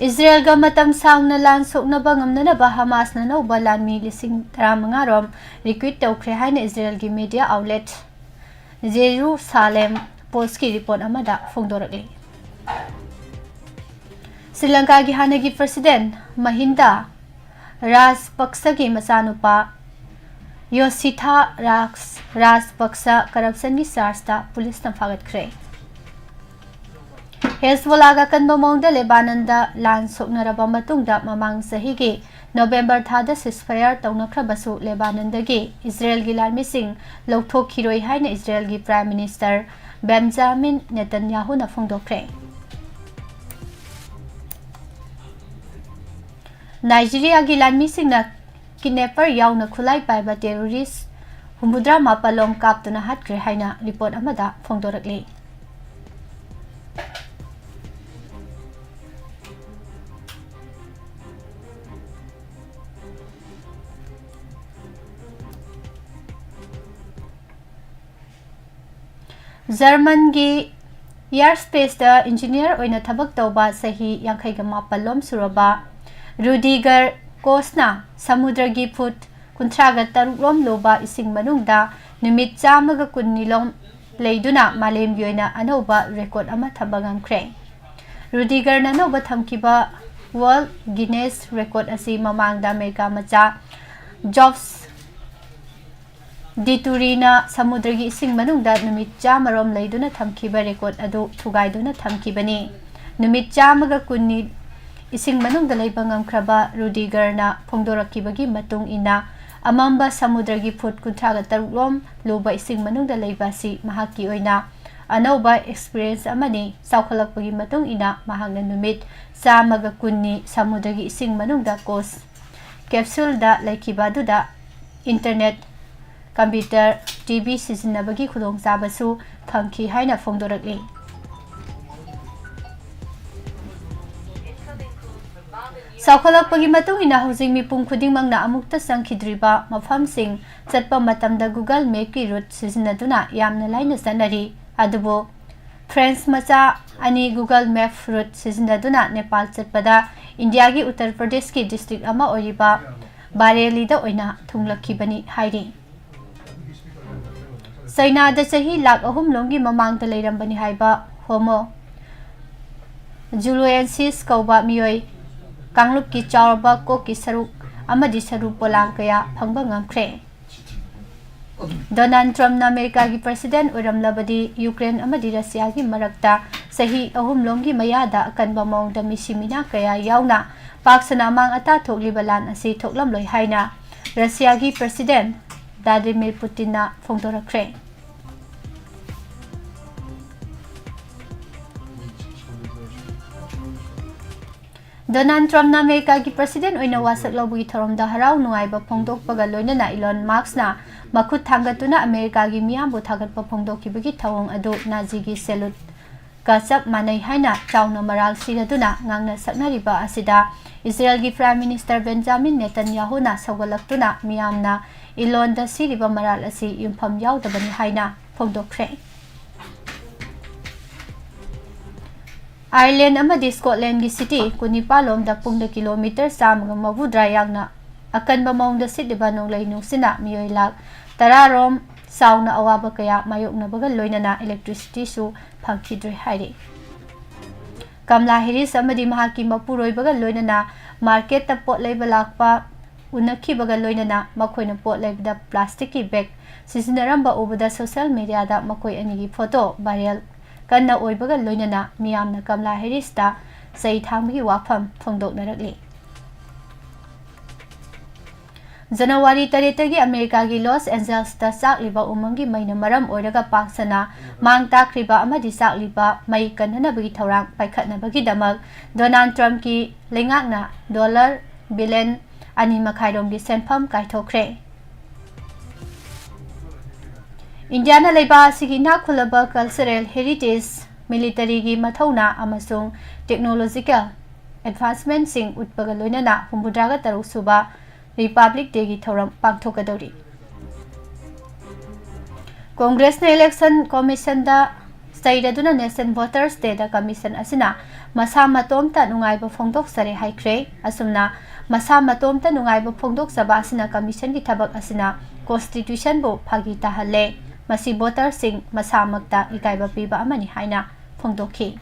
ꯏꯖꯔꯦꯜꯒ ꯃꯇꯝ ꯁꯥꯡꯅ ꯂꯥꯟ ꯁꯣꯛꯅꯕ ꯉꯝꯅꯅꯕ ꯍꯃꯥꯁꯅ ꯑꯅꯧꯕ ꯂꯥꯟꯃꯤ ꯂꯤꯁꯤꯡ ꯇꯔꯥꯃꯉꯥ ꯔꯣꯝ ꯔꯤꯀ꯭ꯔꯨꯏꯠ ꯇꯧꯈ꯭ꯔꯦ ꯍꯥꯏꯅ ꯏꯖꯔꯦꯜꯒꯤ ꯃꯤꯗꯤꯌꯥ ꯑꯥꯎꯠꯂꯦꯠ ꯖꯦꯔꯨꯁꯥꯂꯦꯝ ꯄꯣꯁꯀꯤ ꯔꯤꯄꯣꯔꯠ ꯑꯃꯗ ꯐꯣꯡꯗꯣꯔꯛꯂꯤ꯫ ꯁ꯭ꯔꯤ ꯂꯪꯀꯥꯒꯤ ꯍꯥꯟꯅꯒꯤ ꯄ꯭ꯔꯁꯤꯗꯦꯟꯠ ꯃꯍꯤꯟꯗ ꯔꯥꯖꯄꯛꯁꯒꯤ ꯃꯆꯥꯅꯨꯄꯥ ꯌꯣꯁꯤꯊꯥ ꯔꯥꯖ-, ꯔꯥꯖꯄꯛꯁ ꯀꯔꯞꯁꯟꯒꯤ ꯆꯥꯔꯖꯇ ꯄꯨꯂꯤꯁꯅ ꯐꯥꯒꯠꯈ꯭ꯔꯦ꯫ ꯍꯦꯖꯕꯣꯂꯥꯒ ꯑꯀꯟꯕ ꯃꯑꯣꯡꯗ ꯂꯦꯕꯥꯅꯟꯗ ꯂꯥꯟ ꯁꯣꯛꯅꯔꯕ ꯃꯇꯨꯡꯗ ꯃꯃꯥꯡ ꯆꯍꯤꯒꯤ ꯅꯣꯕꯦꯝꯕꯔ ꯊꯥꯗ ꯁꯤꯁꯐꯥꯌꯔ ꯇꯧꯅꯈ꯭ꯔꯕꯁꯨ ꯂꯦꯕꯥꯅꯟꯗꯒꯤ ꯏꯖꯔꯦꯜꯒꯤ ꯂꯥꯟꯃꯤꯁꯤꯡ ꯂꯧꯊꯣꯛꯈꯤꯔꯣꯏ ꯍꯥꯏꯅ ꯏꯖꯔꯦꯜꯒꯤ ꯄ꯭ꯔꯥꯏꯝ ꯃꯤꯅꯤꯁꯇꯔ ꯕꯦꯟꯖꯥꯃꯤꯟ ꯅꯦꯇꯟꯌꯥꯍꯨꯅ ꯐꯣꯡꯗꯣꯛꯈ꯭ꯔꯦ꯫ ꯅꯥꯏꯖꯤꯔꯤꯌꯥꯒꯤ ꯂꯥꯟꯃꯤꯁꯤꯡꯅ ꯀꯤꯗꯅꯦꯄꯔ ꯌꯥꯎꯅ ꯈꯨꯠꯂꯥꯏ ꯄꯥꯏꯕ ꯇꯦꯔꯣꯔꯤꯁ ꯍꯨꯝꯐꯨꯇꯔꯥ ꯃꯥꯄꯜ ꯂꯣꯝ ꯀꯥꯞꯇꯨꯅ ꯍꯥꯠꯈ꯭ꯔꯦ ꯍꯥꯏꯅ ꯔꯤꯄꯣꯔꯠ ꯑꯃꯗ ꯐꯣꯡꯗꯣꯔꯛꯂꯤ꯫ ꯖꯔꯃꯟꯒꯤ ꯏꯌꯥꯔ ꯁ꯭ꯄꯦꯁꯇ ꯏꯟꯖꯤꯅꯤꯌꯔ ꯑꯣꯏꯅ ꯊꯕꯛ ꯇꯧꯕ ꯆꯍꯤ ꯌꯥꯡꯈꯩꯒ ꯃꯥꯄꯜ ꯂꯣꯝ ꯁꯨꯔꯕ ꯔꯨꯗꯤꯒꯔ ꯀꯣꯁꯅ ꯁꯃꯨꯗ꯭ꯔꯒꯤ ꯐꯨꯠ ꯀꯨꯟꯊ꯭ꯔꯥꯒ ꯇꯔꯨꯛ ꯂꯣꯝ ꯂꯨꯕ ꯏꯁꯤꯡ ꯃꯅꯨꯡꯗ ꯅꯨꯃꯤꯠ ꯆꯥꯝꯃꯒ ꯀꯨꯟꯅꯤ ꯂꯣꯝ ꯂꯩꯗꯨꯅ ꯃꯥꯂꯦꯝꯒꯤ ꯑꯣꯏꯅ ꯑꯅꯧꯕ ꯔꯦꯀꯣꯔꯗ ꯑꯃ ꯊꯝꯕ ꯉꯝꯈ꯭ꯔꯦ꯫ ꯔꯨꯗꯤꯒꯔꯅ ꯑꯅꯧꯕ ꯊꯝꯈꯤꯕ ꯋꯥꯔꯜꯗ ꯒꯤꯅꯦꯁ ꯔꯦꯀꯣꯔꯗ ꯑꯁꯤ ꯃꯃꯥꯡꯗ ꯑꯃꯦꯔꯤꯀꯥ ꯃꯆꯥ ꯖꯣꯕꯁ ꯗꯤꯇꯨꯔꯤꯅ ꯁꯃꯨꯗ꯭ꯔꯒꯤ ꯏꯁꯤꯡ ꯃꯅꯨꯡꯗ ꯅꯨꯃꯤꯠ ꯆꯥꯝꯃ ꯔꯣꯝ ꯂꯩꯗꯨꯅ ꯊꯝꯈꯤꯕ ꯔꯦꯀꯣꯔꯗ ꯑꯗꯨ ꯊꯨꯒꯥꯏꯗꯨꯅ ꯊꯝꯈꯤꯕꯅꯤ꯫ ꯅꯨꯃꯤꯠ ꯆꯥꯝꯃꯒ ꯀꯨꯟꯅꯤ ꯏꯁꯤꯡ ꯃꯅꯨꯡꯗ ꯂꯩꯕ ꯉꯝꯈ꯭ꯔꯕ ꯔꯨꯗꯤꯒꯔꯅ ꯐꯣꯡꯗꯣꯔꯛꯈꯤꯕꯒꯤ ꯃꯇꯨꯡ ꯏꯟꯅ, ꯑꯃꯝꯕ ꯁꯃꯨꯗ꯭ꯔꯒꯤ ꯐꯨꯠ ꯀꯨꯟꯊ꯭ꯔꯥꯒ ꯇꯔꯨꯛ ꯂꯣꯝ ꯂꯨꯕ ꯏꯁꯤꯡ ꯃꯅꯨꯡꯗ ꯂꯩꯕ ꯑꯁꯤ ꯃꯍꯥꯛꯀꯤ ꯑꯣꯏꯅ ꯑꯅꯧꯕ ꯑꯦꯛꯁꯄꯤꯔꯤꯌꯦꯟꯁ ꯑꯃꯅꯤ꯫ ꯆꯥꯎꯈꯠꯂꯛꯄꯒꯤ ꯃꯇꯨꯡ ꯏꯟꯅ ꯃꯍꯥꯛꯅ ꯅꯨꯃꯤꯠ ꯆꯥꯝꯃꯒ ꯀꯨꯟꯅꯤ ꯁꯃꯨꯗ꯭ꯔꯒꯤ ꯏꯁꯤꯡ ꯃꯅꯨꯡꯗ ꯀꯣꯁ ꯀꯦꯞꯁꯨꯜꯗ ꯂꯩꯈꯤꯕ ꯑꯗꯨꯗ ꯏꯟꯇꯔꯅꯦꯠ, ꯀꯝꯄ꯭ꯌꯨꯇꯔ, ꯇꯤ ꯚꯤ ꯁꯤꯖꯤꯟꯅꯕꯒꯤ ꯈꯨꯗꯣꯡꯆꯥꯕꯁꯨ ꯐꯪꯈꯤ ꯍꯥꯏꯅ ꯐꯣꯡꯗꯣꯔꯛꯂꯤ꯫ ꯆꯥꯎꯈꯠꯂꯛꯄꯒꯤ ꯃꯇꯨꯡ ꯏꯟꯅ ꯍꯧꯖꯤꯛ ꯃꯤꯄꯨꯝ ꯈꯨꯗꯤꯡꯃꯛꯅ ꯑꯃꯨꯛꯇ ꯆꯪꯈꯤꯗ꯭ꯔꯤꯕ ꯃꯐꯝꯁꯤꯡ ꯆꯠꯄ ꯃꯇꯝꯗ Google ꯃꯦꯞꯀꯤ ꯔꯨꯠ ꯁꯤꯖꯤꯟꯅꯗꯨꯅ ꯌꯥꯝꯅ ꯂꯥꯏꯅ ꯆꯠꯅꯔꯤ꯫ ꯑꯗꯨꯕꯨ ꯐ꯭ꯔꯦꯟꯁ ꯃꯆꯥ ꯑꯅꯤ Google ꯃꯦꯞ ꯔꯨꯠ ꯁꯤꯖꯤꯟꯅꯗꯨꯅ ꯅꯦꯄꯥꯜ ꯆꯠꯄꯗ ꯏꯟꯗꯤꯌꯥꯒꯤ ꯎꯠꯇꯔ ꯄ꯭ꯔꯗꯦꯁꯀꯤ ꯗꯤꯁꯇ꯭ꯔꯤꯛ ꯑꯃ ꯑꯣꯏꯔꯤꯕ ꯕꯥꯔꯦꯂꯤꯗ ꯑꯣꯏꯅ ꯊꯨꯡꯂꯛꯈꯤꯕꯅꯤ ꯍꯥꯏꯔꯤ꯫ ꯆꯩꯅꯥꯗ ꯆꯍꯤ ꯂꯥꯈ ꯑꯍꯨꯝ ꯂꯣꯝꯒꯤ ꯃꯃꯥꯡꯗ ꯂꯩꯔꯝꯕꯅꯤ ꯍꯥꯏꯕ ꯍꯣꯃꯣ ꯖꯨꯂꯨꯑꯦꯟꯁꯤꯁ ꯀꯧꯕ ꯃꯤꯑꯣꯏ ꯀꯥꯡꯂꯨꯞꯀꯤ ꯆꯥꯎꯔꯕ ꯀꯣꯛꯀꯤ ꯁꯔꯨꯛ ꯑꯃꯗꯤ ꯁꯔꯨ ꯄꯣꯂꯥꯡ ꯀꯌꯥ ꯐꯪꯕ ꯉꯝꯈ꯭ꯔꯦ꯫ ꯗꯣꯅꯥꯜꯗ ꯇ꯭ꯔꯝꯞꯅ ꯑꯃꯦꯔꯤꯀꯥꯒꯤ ꯄ꯭ꯔꯁꯤꯗꯦꯟꯠ ꯑꯣꯏꯔꯝꯂꯕꯗꯤ ꯌꯨꯀ꯭ꯔꯦꯟ ꯑꯃꯗꯤ ꯔꯁꯤꯌꯥꯒꯤ ꯃꯔꯛꯇ ꯆꯍꯤ ꯑꯍꯨꯝ ꯂꯣꯝꯒꯤ ꯃꯌꯥꯗ ꯑꯀꯟꯕ ꯃꯑꯣꯡꯗ ꯃꯤꯁꯤ ꯃꯤꯅꯥ ꯀꯌꯥ ꯌꯥꯎꯅ ꯄꯥꯛ ꯁꯟꯅ ꯑꯃꯥꯡ ꯑꯇꯥ ꯊꯣꯛꯂꯤꯕ ꯂꯥꯟ ꯑꯁꯤ ꯊꯣꯛꯂꯝꯂꯣꯏ ꯍꯥꯏꯅ ꯔꯁꯤꯌꯥꯒꯤ ꯄ꯭ꯔꯁꯤꯗꯦꯟꯠ ꯚ꯭ꯂꯥꯗꯤꯃꯤꯔ ꯄꯨꯇꯤꯟꯅ ꯐꯣꯡꯗꯣꯔꯛꯈ꯭ꯔꯦ꯫ ꯗꯣꯅꯥꯜꯗ ꯇ꯭ꯔꯝꯞꯅ ꯑꯃꯦꯔꯤꯀꯥꯒꯤ ꯄ꯭ꯔꯁꯤꯗꯦꯟꯠ ꯑꯣꯏꯅ ꯋꯥꯁꯛ ꯂꯧꯕꯒꯤ ꯊꯧꯔꯝꯗ ꯍꯔꯥꯎ ꯅꯨꯡꯉꯥꯏꯕ ꯐꯣꯡꯗꯣꯛꯄꯒ ꯂꯣꯏꯅꯅ ꯏꯂꯣꯟ ꯃꯥꯁꯛꯅ ꯃꯈꯨꯠ ꯊꯥꯡꯒꯠꯇꯨꯅ ꯑꯃꯦꯔꯤꯀꯥꯒꯤ ꯃꯤꯌꯥꯝꯕꯨ ꯊꯥꯒꯠꯄ ꯐꯣꯡꯗꯣꯛꯈꯤꯕꯒꯤ ꯊꯧꯑꯣꯡ ꯑꯗꯨ ꯅꯥꯖꯤꯒꯤ ꯁꯦꯂꯨꯠꯀ ꯆꯞ ꯃꯥꯟꯅꯩ ꯍꯥꯏꯅ ꯆꯥꯎꯅ ꯃꯔꯥꯜ ꯁꯤꯔꯗꯨꯅ ꯉꯥꯡꯅ ꯁꯛꯅꯔꯤꯕ ꯑꯁꯤꯗ ꯏꯖꯔꯦꯜꯒꯤ ꯄ꯭ꯔꯥꯏꯝ ꯃꯤꯅꯤꯁꯇꯔ ꯕꯦꯟꯖꯥꯃꯤꯟ ꯅꯦꯇꯟꯌꯥꯍꯨꯅ ꯁꯧꯒꯠꯂꯛꯇꯨꯅ ꯃꯤꯌꯥꯝꯅ ꯏꯂꯣꯟꯗ ꯁꯤꯔꯤꯕ ꯃꯔꯥꯜ ꯑꯁꯤ ꯌꯨꯝꯐꯝ ꯌꯥꯎꯗꯕꯅꯤ ꯍꯥꯏꯅ ꯐꯣꯡꯗꯣꯛꯈ꯭ꯔꯦ꯫ ꯑꯥꯌꯔꯂꯦꯟꯗ ꯑꯃꯗꯤ ꯁ꯭ꯀꯣꯠꯂꯦꯟꯗꯒꯤ ꯁꯤꯇꯤ ꯀꯨꯟꯅꯤꯄꯥꯜ ꯂꯣꯝꯗ ꯄꯨꯡꯗ ꯀꯤꯂꯣꯃꯤꯇꯔ ꯆꯥꯝꯃꯒ ꯃꯧꯗ꯭ꯔꯥ ꯌꯥꯡꯅ ꯑꯀꯟꯕ ꯃꯑꯣꯡꯗ ꯁꯤꯠꯂꯤꯕ ꯅꯣꯡꯂꯩ ꯅꯨꯡꯁꯤꯠꯅ ꯃꯤꯑꯣꯏ ꯂꯥꯈ ꯇꯔꯥ ꯔꯣꯝ ꯆꯥꯎꯅ ꯑꯋꯥꯕ ꯀꯌꯥ ꯃꯥꯌꯣꯛꯅꯕꯒ ꯂꯣꯏꯅꯅ ꯏꯂꯦꯛꯇ꯭ꯔꯤꯁꯤꯇꯤꯁꯨ ꯐꯪꯈꯤꯗ꯭ꯔꯦ ꯍꯥꯏꯔꯤ꯫ ꯀꯝꯂꯥ ꯍꯦꯔꯤꯁ ꯑꯃꯗꯤ ꯃꯍꯥꯛꯀꯤ ꯃꯄꯨꯔꯣꯏꯕꯒ ꯂꯣꯏꯅꯅ ꯃꯥꯔꯀꯦꯠꯇ ꯄꯣꯠ ꯂꯩꯕ ꯂꯥꯛꯄ ꯎꯅꯈꯤꯕꯒ ꯂꯣꯏꯅꯅ ꯃꯈꯣꯏꯅ ꯄꯣꯠ ꯂꯩꯕꯗ ꯄ꯭ꯂꯥꯁꯇꯤꯛꯀꯤ ꯕꯦꯒ ꯁꯤꯖꯤꯟꯅꯔꯝꯕ ꯎꯕꯗ ꯁꯣꯁꯤꯌꯦꯜ ꯃꯤꯗꯤꯌꯥꯗ ꯃꯈꯣꯏ ꯑꯅꯤꯒꯤ ꯐꯣꯇꯣ ꯚꯥꯏꯔꯦꯜ ꯀꯟꯅ ꯑꯣꯏꯕꯒ ꯂꯣꯏꯅꯅ ꯃꯤꯌꯥꯝꯅ ꯀꯝꯂꯥ ꯍꯦꯔꯤꯁꯇ ꯆꯩ ꯊꯥꯡꯕꯒꯤ ꯋꯥꯐꯝ ꯐꯣꯡꯗꯣꯛꯅꯔꯛꯂꯤ꯫ ꯖꯅꯋꯥꯔꯤ ꯇꯔꯦꯠꯇꯒꯤ ꯑꯃꯦꯔꯤꯀꯥꯒꯤ ꯂꯣꯁ ꯑꯦꯟꯖꯦꯜꯁꯇ ꯆꯥꯛꯂꯤꯕ ꯎꯃꯪꯒꯤ ꯃꯩꯅ ꯃꯔꯝ ꯑꯣꯏꯔꯒ ꯄꯥꯛ ꯁꯟꯅ ꯃꯥꯡ ꯇꯥꯛꯈ꯭ꯔꯤꯕ ꯑꯃꯗꯤ ꯆꯥꯛꯂꯤꯕ ꯃꯩ ꯀꯟꯅꯅꯕꯒꯤ ꯊꯧꯔꯥꯡ ꯄꯥꯏꯈꯠꯅꯕꯒꯤꯗꯃꯛ ꯗꯣꯅꯥꯜꯗ ꯇ꯭ꯔꯝꯞꯀꯤ ꯂꯩꯉꯥꯛꯅ ꯗꯣꯂꯔ ꯕꯤꯂꯤꯌꯟ ꯑꯅꯤ ꯃꯈꯥꯏ ꯔꯣꯝꯒꯤ ꯁꯦꯟꯐꯝ ꯀꯥꯏꯊꯣꯛꯈ꯭ꯔꯦ꯫ ꯏꯟꯗꯤꯌꯥꯅ ꯂꯩꯕꯥꯛ ꯑꯁꯤꯒꯤ ꯏꯅꯥꯛ ꯈꯨꯜꯂꯕ ꯀꯜꯆꯔꯦꯜ ꯍꯦꯔꯤꯇꯦꯖ, ꯃꯤꯂꯤꯇꯔꯤꯒꯤ ꯃꯊꯧꯅꯥ ꯑꯃꯁꯨꯡ ꯇꯦꯛꯅꯣꯂꯣꯖꯤꯀꯦꯜ ꯑꯦꯗꯚꯥꯟꯁꯃꯦꯟꯠꯁꯤꯡ ꯎꯠꯄꯒ ꯂꯣꯏꯅꯅ ꯍꯨꯝꯐꯨꯇꯔꯥꯒ ꯇꯔꯨꯛ ꯁꯨꯕ ꯔꯤꯄꯕ꯭ꯂꯤꯛ ꯗꯦꯒꯤ ꯊꯧꯔꯝ ꯄꯥꯡꯊꯣꯛꯀꯗꯧꯔꯤ꯫ ꯀꯣꯡꯒ꯭ꯔꯦꯁꯅ ꯏꯂꯦꯛꯁꯟ ꯀꯃꯤꯁꯟꯗ ꯆꯩꯔꯗꯨꯅ ꯅꯦꯁꯅꯦꯜ ꯚꯣꯇꯔꯁ ꯗꯦꯗ ꯀꯃꯤꯁꯟ ꯑꯁꯤꯅ ꯃꯁꯥ ꯃꯇꯣꯝꯇ ꯅꯨꯡꯉꯥꯏꯕ ꯐꯣꯡꯗꯣꯛꯆꯔꯦ ꯍꯥꯏꯈ꯭ꯔꯦ꯫ ꯑꯁꯨꯝꯅ ꯃꯁꯥ ꯃꯇꯣꯝꯇ ꯅꯨꯡꯉꯥꯏꯕ ꯐꯣꯡꯗꯣꯛꯆꯕ ꯑꯁꯤꯅ ꯀꯃꯤꯁꯟꯒꯤ ꯊꯕꯛ ꯑꯁꯤꯅ ꯀꯣꯟꯁꯇꯤꯇ꯭ꯌꯨꯁꯟꯕꯨ ꯐꯥꯒꯤ ꯇꯥꯍꯜꯂꯦ꯫ ꯃꯁꯤ ꯚꯣꯇꯔꯁꯤꯡ ꯃꯁꯥꯃꯛꯇ ꯏꯀꯥꯏꯕ ꯄꯤꯕ ꯑꯃꯅꯤ ꯍꯥꯏꯅ ꯐꯣꯡꯗꯣꯛꯈꯤ꯫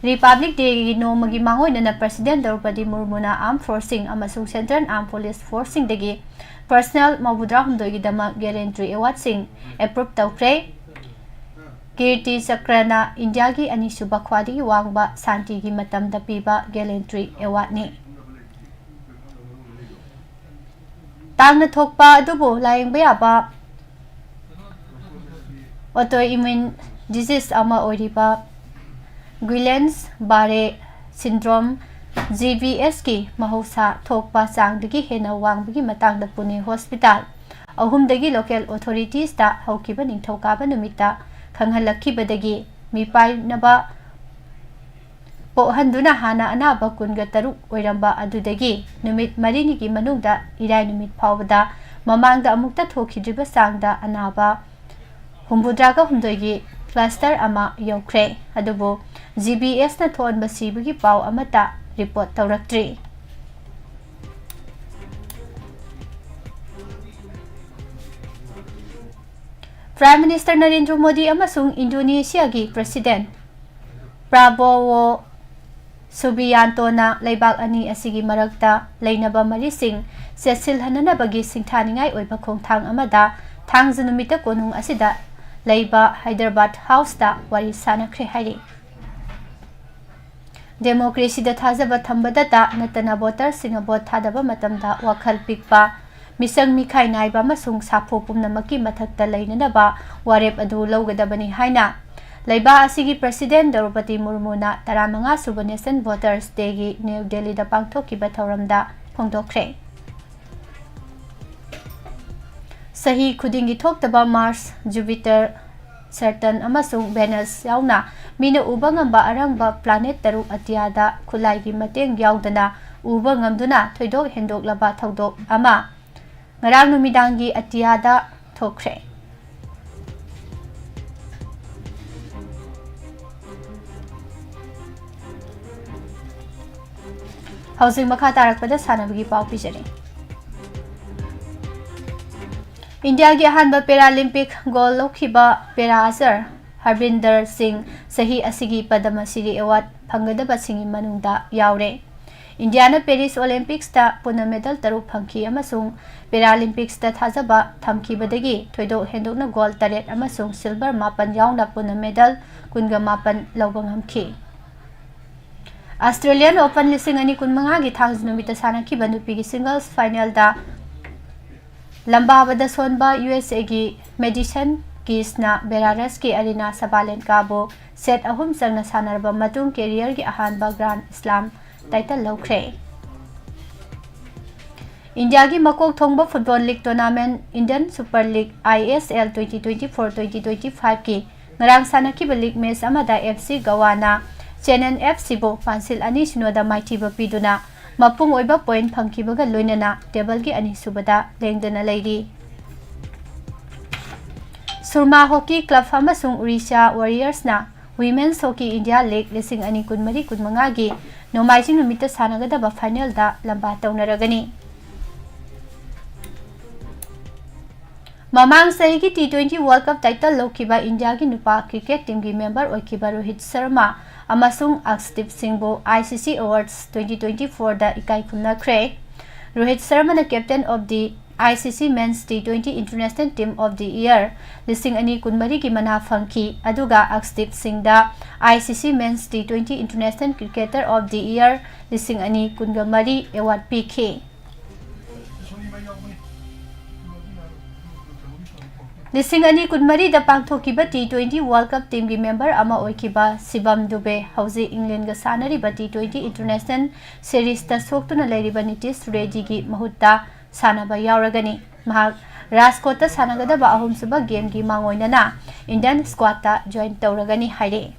ꯔꯤꯄꯕ꯭ꯂꯤꯛ ꯗꯦꯒꯤ ꯅꯣꯡꯃꯒꯤ ꯃꯥꯡꯑꯣꯏꯅꯅ ꯄ꯭ꯔꯁꯤꯗꯦꯟꯠ ꯗ꯭ꯔꯧꯄꯗꯤ ꯃꯨꯔꯃꯨꯅ ꯑꯥꯔꯝ ꯐꯣꯔꯁꯁꯤꯡ ꯑꯃꯁꯨꯡ ꯁꯦꯟꯇ꯭ꯔꯦꯜ ꯑꯥꯔꯝ ꯄꯨꯂꯤꯁ ꯐꯣꯔꯁꯁꯤꯡꯗꯒꯤ ꯄꯔꯁꯅꯦꯜ ꯃꯧꯗ꯭ꯔꯥ ꯍꯨꯝꯗꯣꯏꯒꯤꯗꯃꯛ ꯒꯦꯂꯦꯟꯇ꯭ꯔꯤ ꯑꯦꯋꯥꯔꯗꯁꯤꯡ ꯑꯦꯄ꯭ꯔꯨꯞ ꯇꯧꯈ꯭ꯔꯦ꯫ ꯀꯤꯔꯇꯤ ꯆꯀ꯭ꯔꯅ ꯏꯟꯗꯤꯌꯥꯒꯤ ꯑꯅꯤꯁꯨꯕ ꯈ꯭ꯋꯥꯏꯗꯒꯤ ꯋꯥꯡꯕ ꯁꯥꯟꯇꯤꯒꯤ ꯃꯇꯝꯗ ꯄꯤꯕ ꯒꯦꯂꯦꯟꯇ꯭ꯔꯤ ꯑꯦꯋꯥꯔꯗꯅꯤ꯫ ꯇꯥꯡꯅ ꯊꯣꯛꯄ ꯑꯗꯨꯕꯨ ꯂꯥꯌꯦꯡꯕ ꯌꯥꯕ autoimmune disease ꯑꯃ ꯑꯣꯏꯔꯤꯕ ꯒꯨꯏꯂꯦꯟꯁ ꯕꯥꯔꯦ ꯁꯤꯟꯗ꯭ꯔꯣꯝ ꯖꯤ ꯕꯤ ꯑꯦꯁꯀꯤ ꯃꯍꯧꯁꯥ ꯊꯣꯛꯄ ꯆꯥꯡꯗꯒꯤ ꯍꯦꯟꯅ ꯋꯥꯡꯕꯒꯤ ꯃꯇꯥꯡꯗ ꯄꯨꯅꯦ ꯍꯣꯁꯄꯤꯇꯥꯜ ꯑꯍꯨꯝꯗꯒꯤ ꯂꯣꯀꯦꯜ ꯑꯣꯊꯣꯔꯤꯇꯤꯁꯇ ꯍꯧꯈꯤꯕ ꯅꯤꯡꯊꯧꯀꯥꯕ ꯅꯨꯃꯤꯠꯇ ꯈꯪꯍꯜꯂꯛꯈꯤꯕꯗꯒꯤ ꯃꯤꯄꯥꯏꯅꯕ ꯄꯣꯛꯍꯟꯗꯨꯅ ꯍꯥꯟꯅ ꯑꯅꯥꯕ ꯀꯨꯟꯒ ꯇꯔꯨꯛ ꯑꯣꯏꯔꯝꯕ ꯑꯗꯨꯗꯒꯤ ꯅꯨꯃꯤꯠ ꯃꯔꯤꯅꯤꯒꯤ ꯃꯅꯨꯡꯗ ꯏꯔꯥꯏ ꯅꯨꯃꯤꯠ ꯐꯥꯎꯕꯗ ꯃꯃꯥꯡꯗ ꯑꯃꯨꯛꯇ ꯊꯣꯛꯈꯤꯗ꯭ꯔꯤꯕ ꯆꯥꯡꯗ ꯑꯅꯥꯕ ꯍꯨꯝꯐꯨꯇꯔꯥꯒ ꯍꯨꯝꯗꯣꯏꯒꯤ ꯀ꯭ꯂꯁꯇꯔ ꯑꯃ ꯌꯧꯈ꯭ꯔꯦ꯫ ꯑꯗꯨꯕꯨ ꯖꯤ ꯕꯤ ꯑꯦꯁꯅ ꯊꯣꯛꯍꯟꯕ ꯁꯤꯕꯒꯤ ꯄꯥꯎ ꯑꯃꯠꯇ ꯔꯤꯄꯣꯔꯠ ꯇꯧꯔꯛꯇ꯭ꯔꯤ꯫ Prime Minister ꯅꯔꯦꯟꯗ꯭ꯔ ꯃꯣꯗꯤ ꯑꯃꯁꯨꯡ ꯏꯟꯗꯣꯅꯦꯁꯤꯌꯥꯒꯤ President ꯄ꯭ꯔꯥꯕꯣꯋꯣ ꯁꯨꯕꯤꯌꯥꯟꯇꯣꯅ ꯂꯩꯕꯥꯛ ꯑꯅꯤ ꯑꯁꯤꯒꯤ ꯃꯔꯛꯇ ꯂꯩꯅꯕ ꯃꯔꯤꯁꯤꯡ ꯆꯦꯠꯁꯤꯜꯍꯟꯅꯅꯕꯒꯤ ꯁꯤꯡꯊꯥꯅꯤꯡꯉꯥꯏ ꯑꯣꯏꯕ ꯈꯣꯡꯊꯥꯡ ꯑꯃꯗ ꯊꯥꯡꯖ ꯅꯨꯃꯤꯠꯇ ꯀꯣꯅꯨꯡ ꯑꯁꯤꯗ ꯂꯩꯕ ꯍꯥꯏꯗ꯭ꯔꯕꯥꯗ ꯍꯥꯎꯁꯇ ꯋꯥꯔꯤ ꯁꯥꯅꯈ꯭ꯔꯦ ꯍꯥꯏꯔꯤ꯫ ꯗꯦꯃꯣꯀ꯭ꯔꯦꯁꯤꯗ ꯊꯥꯖꯕ ꯊꯝꯕꯗꯇ ꯅꯠꯇꯅ ꯚꯣꯇꯔꯁꯤꯡꯅ ꯚꯣꯠ ꯊꯥꯗꯕ ꯃꯇꯝꯗ ꯋꯥꯈꯜ ꯄꯤꯛꯄ, ꯃꯤꯆꯪ ꯃꯤꯈꯥꯏ ꯅꯥꯏꯕ ꯑꯃꯁꯨꯡ ꯁꯥꯐꯨ ꯄꯨꯝꯅꯃꯛꯀꯤ ꯃꯊꯛꯇ ꯂꯩꯅꯅꯕ ꯋꯥꯔꯦꯞ ꯑꯗꯨ ꯂꯧꯒꯗꯕꯅꯤ ꯍꯥꯏꯅ ꯂꯩꯕꯥꯛ ꯑꯁꯤꯒꯤ President ꯗ꯭ꯔꯧꯄꯗꯤ ꯃꯨꯔꯃꯨꯅ ꯇꯔꯥꯃꯉꯥ ꯁꯨꯕ National Voters Dayꯒꯤ ꯅ꯭ꯌꯨ ꯗꯦꯜꯂꯤꯗ ꯄꯥꯡꯊꯣꯛꯈꯤꯕ ꯊꯧꯔꯝꯗ ꯐꯣꯡꯗꯣꯛꯈ꯭ꯔꯦ꯫ ꯆꯍꯤ ꯈꯨꯗꯤꯡꯒꯤ ꯊꯣꯛꯇꯕ Mars, Jupiter, Saturn ꯑꯃꯁꯨꯡ Venus ꯌꯥꯎꯅ ꯃꯤꯅ ꯎꯕ ꯉꯝꯕ ꯑꯔꯪꯕ planet ꯇꯔꯨꯛ ꯑꯇꯤꯌꯥꯗ ꯈꯨꯠꯂꯥꯏꯒꯤ ꯃꯇꯦꯡ ꯌꯥꯎꯗꯅ ꯎꯕ ꯉꯝꯗꯨꯅ ꯊꯣꯏꯗꯣꯛ ꯍꯦꯟꯗꯣꯛꯂꯕ ꯊꯧꯗꯣꯛ ꯑꯃ ꯉꯔꯥꯡ ꯅꯨꯃꯤꯗꯥꯡꯒꯤ ꯑꯇꯤꯌꯥꯗ ꯊꯣꯛꯈ꯭ꯔꯦ꯫ ꯍꯧꯖꯤꯛ ꯃꯈꯥ ꯇꯥꯔꯛꯄꯗ ꯁꯥꯟꯅꯕꯒꯤ ꯄꯥꯎ ꯄꯤꯖꯔꯤ꯫ ꯏꯟꯗꯤꯌꯥꯒꯤ ꯑꯍꯥꯟꯕ Paralympic gold ꯂꯧꯈꯤꯕ Para Archer ꯍꯔꯕꯤꯟꯗꯔ ꯁꯤꯡ ꯆꯍꯤ ꯑꯁꯤꯒꯤ ꯄꯗꯃ ꯁ꯭ꯔꯤ Award ꯐꯪꯒꯗꯕꯁꯤꯡꯒꯤ ꯃꯅꯨꯡꯗ ꯌꯥꯎꯔꯦ꯫ ꯏꯟꯗꯤꯌꯥꯅ Paris Olympicsꯇ ꯄꯨꯟꯅ medal ꯇꯔꯨꯛ ꯐꯪꯈꯤ ꯑꯃꯁꯨꯡ Paralympicsta ꯊꯥꯖꯕ ꯊꯝꯈꯤꯕꯗꯒꯤ ꯊꯣꯏꯗꯣꯛ ꯍꯦꯟꯗꯣꯛꯅ gold ꯇꯔꯦꯠ ꯑꯃꯁꯨꯡ silver ꯃꯥꯄꯟ ꯌꯥꯎꯅ ꯄꯨꯟꯅ medal ꯀꯨꯟꯒ ꯃꯥꯄꯟ ꯂꯧꯕ ꯉꯝꯈꯤ꯫ Australian Open ꯂꯤꯁꯤꯡ ꯑꯅꯤ ꯀꯨꯟꯃꯉꯥꯒꯤ ꯊꯥꯡꯖ ꯅꯨꯃꯤꯠꯇ ꯁꯥꯟꯅꯈꯤꯕ ꯅꯨꯄꯤꯒꯤ singles finalꯗ ꯂꯝꯕꯥꯕꯗ ꯁꯣꯟꯕ ꯌꯨ ꯑꯦꯁ ꯑꯦꯒꯤ Madison Keysꯅ Belarusꯀꯤ Aryna Sabalenkaꯕꯨ set ꯑꯍꯨꯝ ꯆꯪꯅ ꯁꯥꯟꯅꯔꯕ ꯃꯇꯨꯡ careerꯒꯤ ꯑꯍꯥꯟꯕ Grand Slam title ꯂꯧꯈ꯭ꯔꯦ꯫ ꯏꯟꯗꯤꯌꯥꯒꯤ ꯃꯀꯣꯛ ꯊꯣꯡꯕ football league tournament Indian Super League, I S L, twenty twenty-four twenty twenty-five ꯀꯤ ꯉꯔꯥꯡ ꯁꯥꯟꯅꯈꯤꯕ league match ꯑꯃꯗ F C ꯒꯋꯥꯅ Chennai F C ꯕꯨ ꯄꯥꯟꯁꯤꯜ ꯑꯅꯤ ꯁꯤꯅꯣꯗ ꯃꯥꯏꯊꯤꯕ ꯄꯤꯗꯨꯅ ꯃꯄꯨꯡ ꯑꯣꯏꯕ point ꯐꯪꯈꯤꯕꯒ ꯂꯣꯏꯅꯅ table ꯒꯤ ꯑꯅꯤꯁꯨꯕꯗ ꯂꯦꯡꯗꯅ ꯂꯩꯔꯤ꯫ ꯁꯨꯔꯃꯥ Hockey Club ꯑꯃꯁꯨꯡ Odisha Warriorsꯅ Women's Hockey India League ꯂꯤꯁꯤꯡ ꯑꯅꯤ ꯀꯨꯟꯃꯔꯤ ꯀꯨꯟꯃꯉꯥꯒꯤ ꯅꯣꯡꯃꯥꯏꯖꯤꯡ ꯅꯨꯃꯤꯠꯇ ꯁꯥꯟꯅꯒꯗꯕ finalꯗ ꯂꯝꯕꯥ ꯇꯧꯅꯔꯒꯅꯤ꯫ ꯃꯃꯥꯡ ꯆꯍꯤꯒꯤ T twenty World Cup title ꯂꯧꯈꯤꯕ ꯏꯟꯗꯤꯌꯥꯒꯤ ꯅꯨꯄꯥ cricket teamꯒꯤ member ꯑꯣꯏꯈꯤꯕ ꯔꯣꯍꯤꯠ ꯁꯔꯃꯥ ꯑꯃꯁꯨꯡ ꯑꯔꯁꯗꯤꯞ ꯁꯤꯡꯕꯨ I C C Awards twenty twenty-fourꯗ ꯏꯀꯥꯏ ꯈꯨꯝꯅꯈ꯭ꯔꯦ꯫ Rohit ꯁꯔꯃꯥꯅ Captain of the I C C Men's T twenty International Team of the Year ꯂꯤꯁꯤꯡ ꯑꯅꯤ ꯀꯨꯟꯃꯔꯤꯒꯤ ꯃꯅꯥ ꯐꯪꯈꯤ, ꯑꯗꯨꯒ ꯑꯔꯁꯗꯤꯞ ꯁꯤꯡꯗ I C C Men's T twenty International Cricketer of the Year ꯂꯤꯁꯤꯡ ꯑꯅꯤ ꯀꯨꯟꯒ ꯃꯔꯤ award ꯄꯤꯈꯤ꯫ ꯂꯤꯁꯤꯡ ꯑꯅꯤ ꯀꯨꯟꯃꯔꯤꯗ ꯄꯥꯡꯊꯣꯛꯈꯤꯕ T twenty World Cup teamꯒꯤ member ꯑꯃ ꯑꯣꯏꯈꯤꯕ ꯁꯤꯕꯝ ꯗꯨꯕꯦ ꯍꯧꯖꯤꯛ ꯏꯪꯂꯦꯟꯒ ꯁꯥꯟꯅꯔꯤꯕ T twenty International Seriesꯇ ꯁꯣꯛꯇꯨꯅ ꯂꯩꯔꯤꯕ ꯅꯤꯇꯤꯁ ꯔꯦꯗꯤꯒꯤ ꯃꯍꯨꯠꯇ ꯁꯥꯟꯅꯕ ꯌꯥꯎꯔꯒꯅꯤ꯫ ꯃꯍꯥꯛ ꯔꯥꯖꯀꯣꯠꯇ ꯁꯥꯟꯅꯒꯗꯕ ꯑꯍꯨꯝꯁꯨꯕ gameꯒꯤ ꯃꯥꯡꯑꯣꯏꯅꯅ Indian squadꯇ join ꯇꯧꯔꯒꯅꯤ ꯍꯥꯏꯔꯤ꯫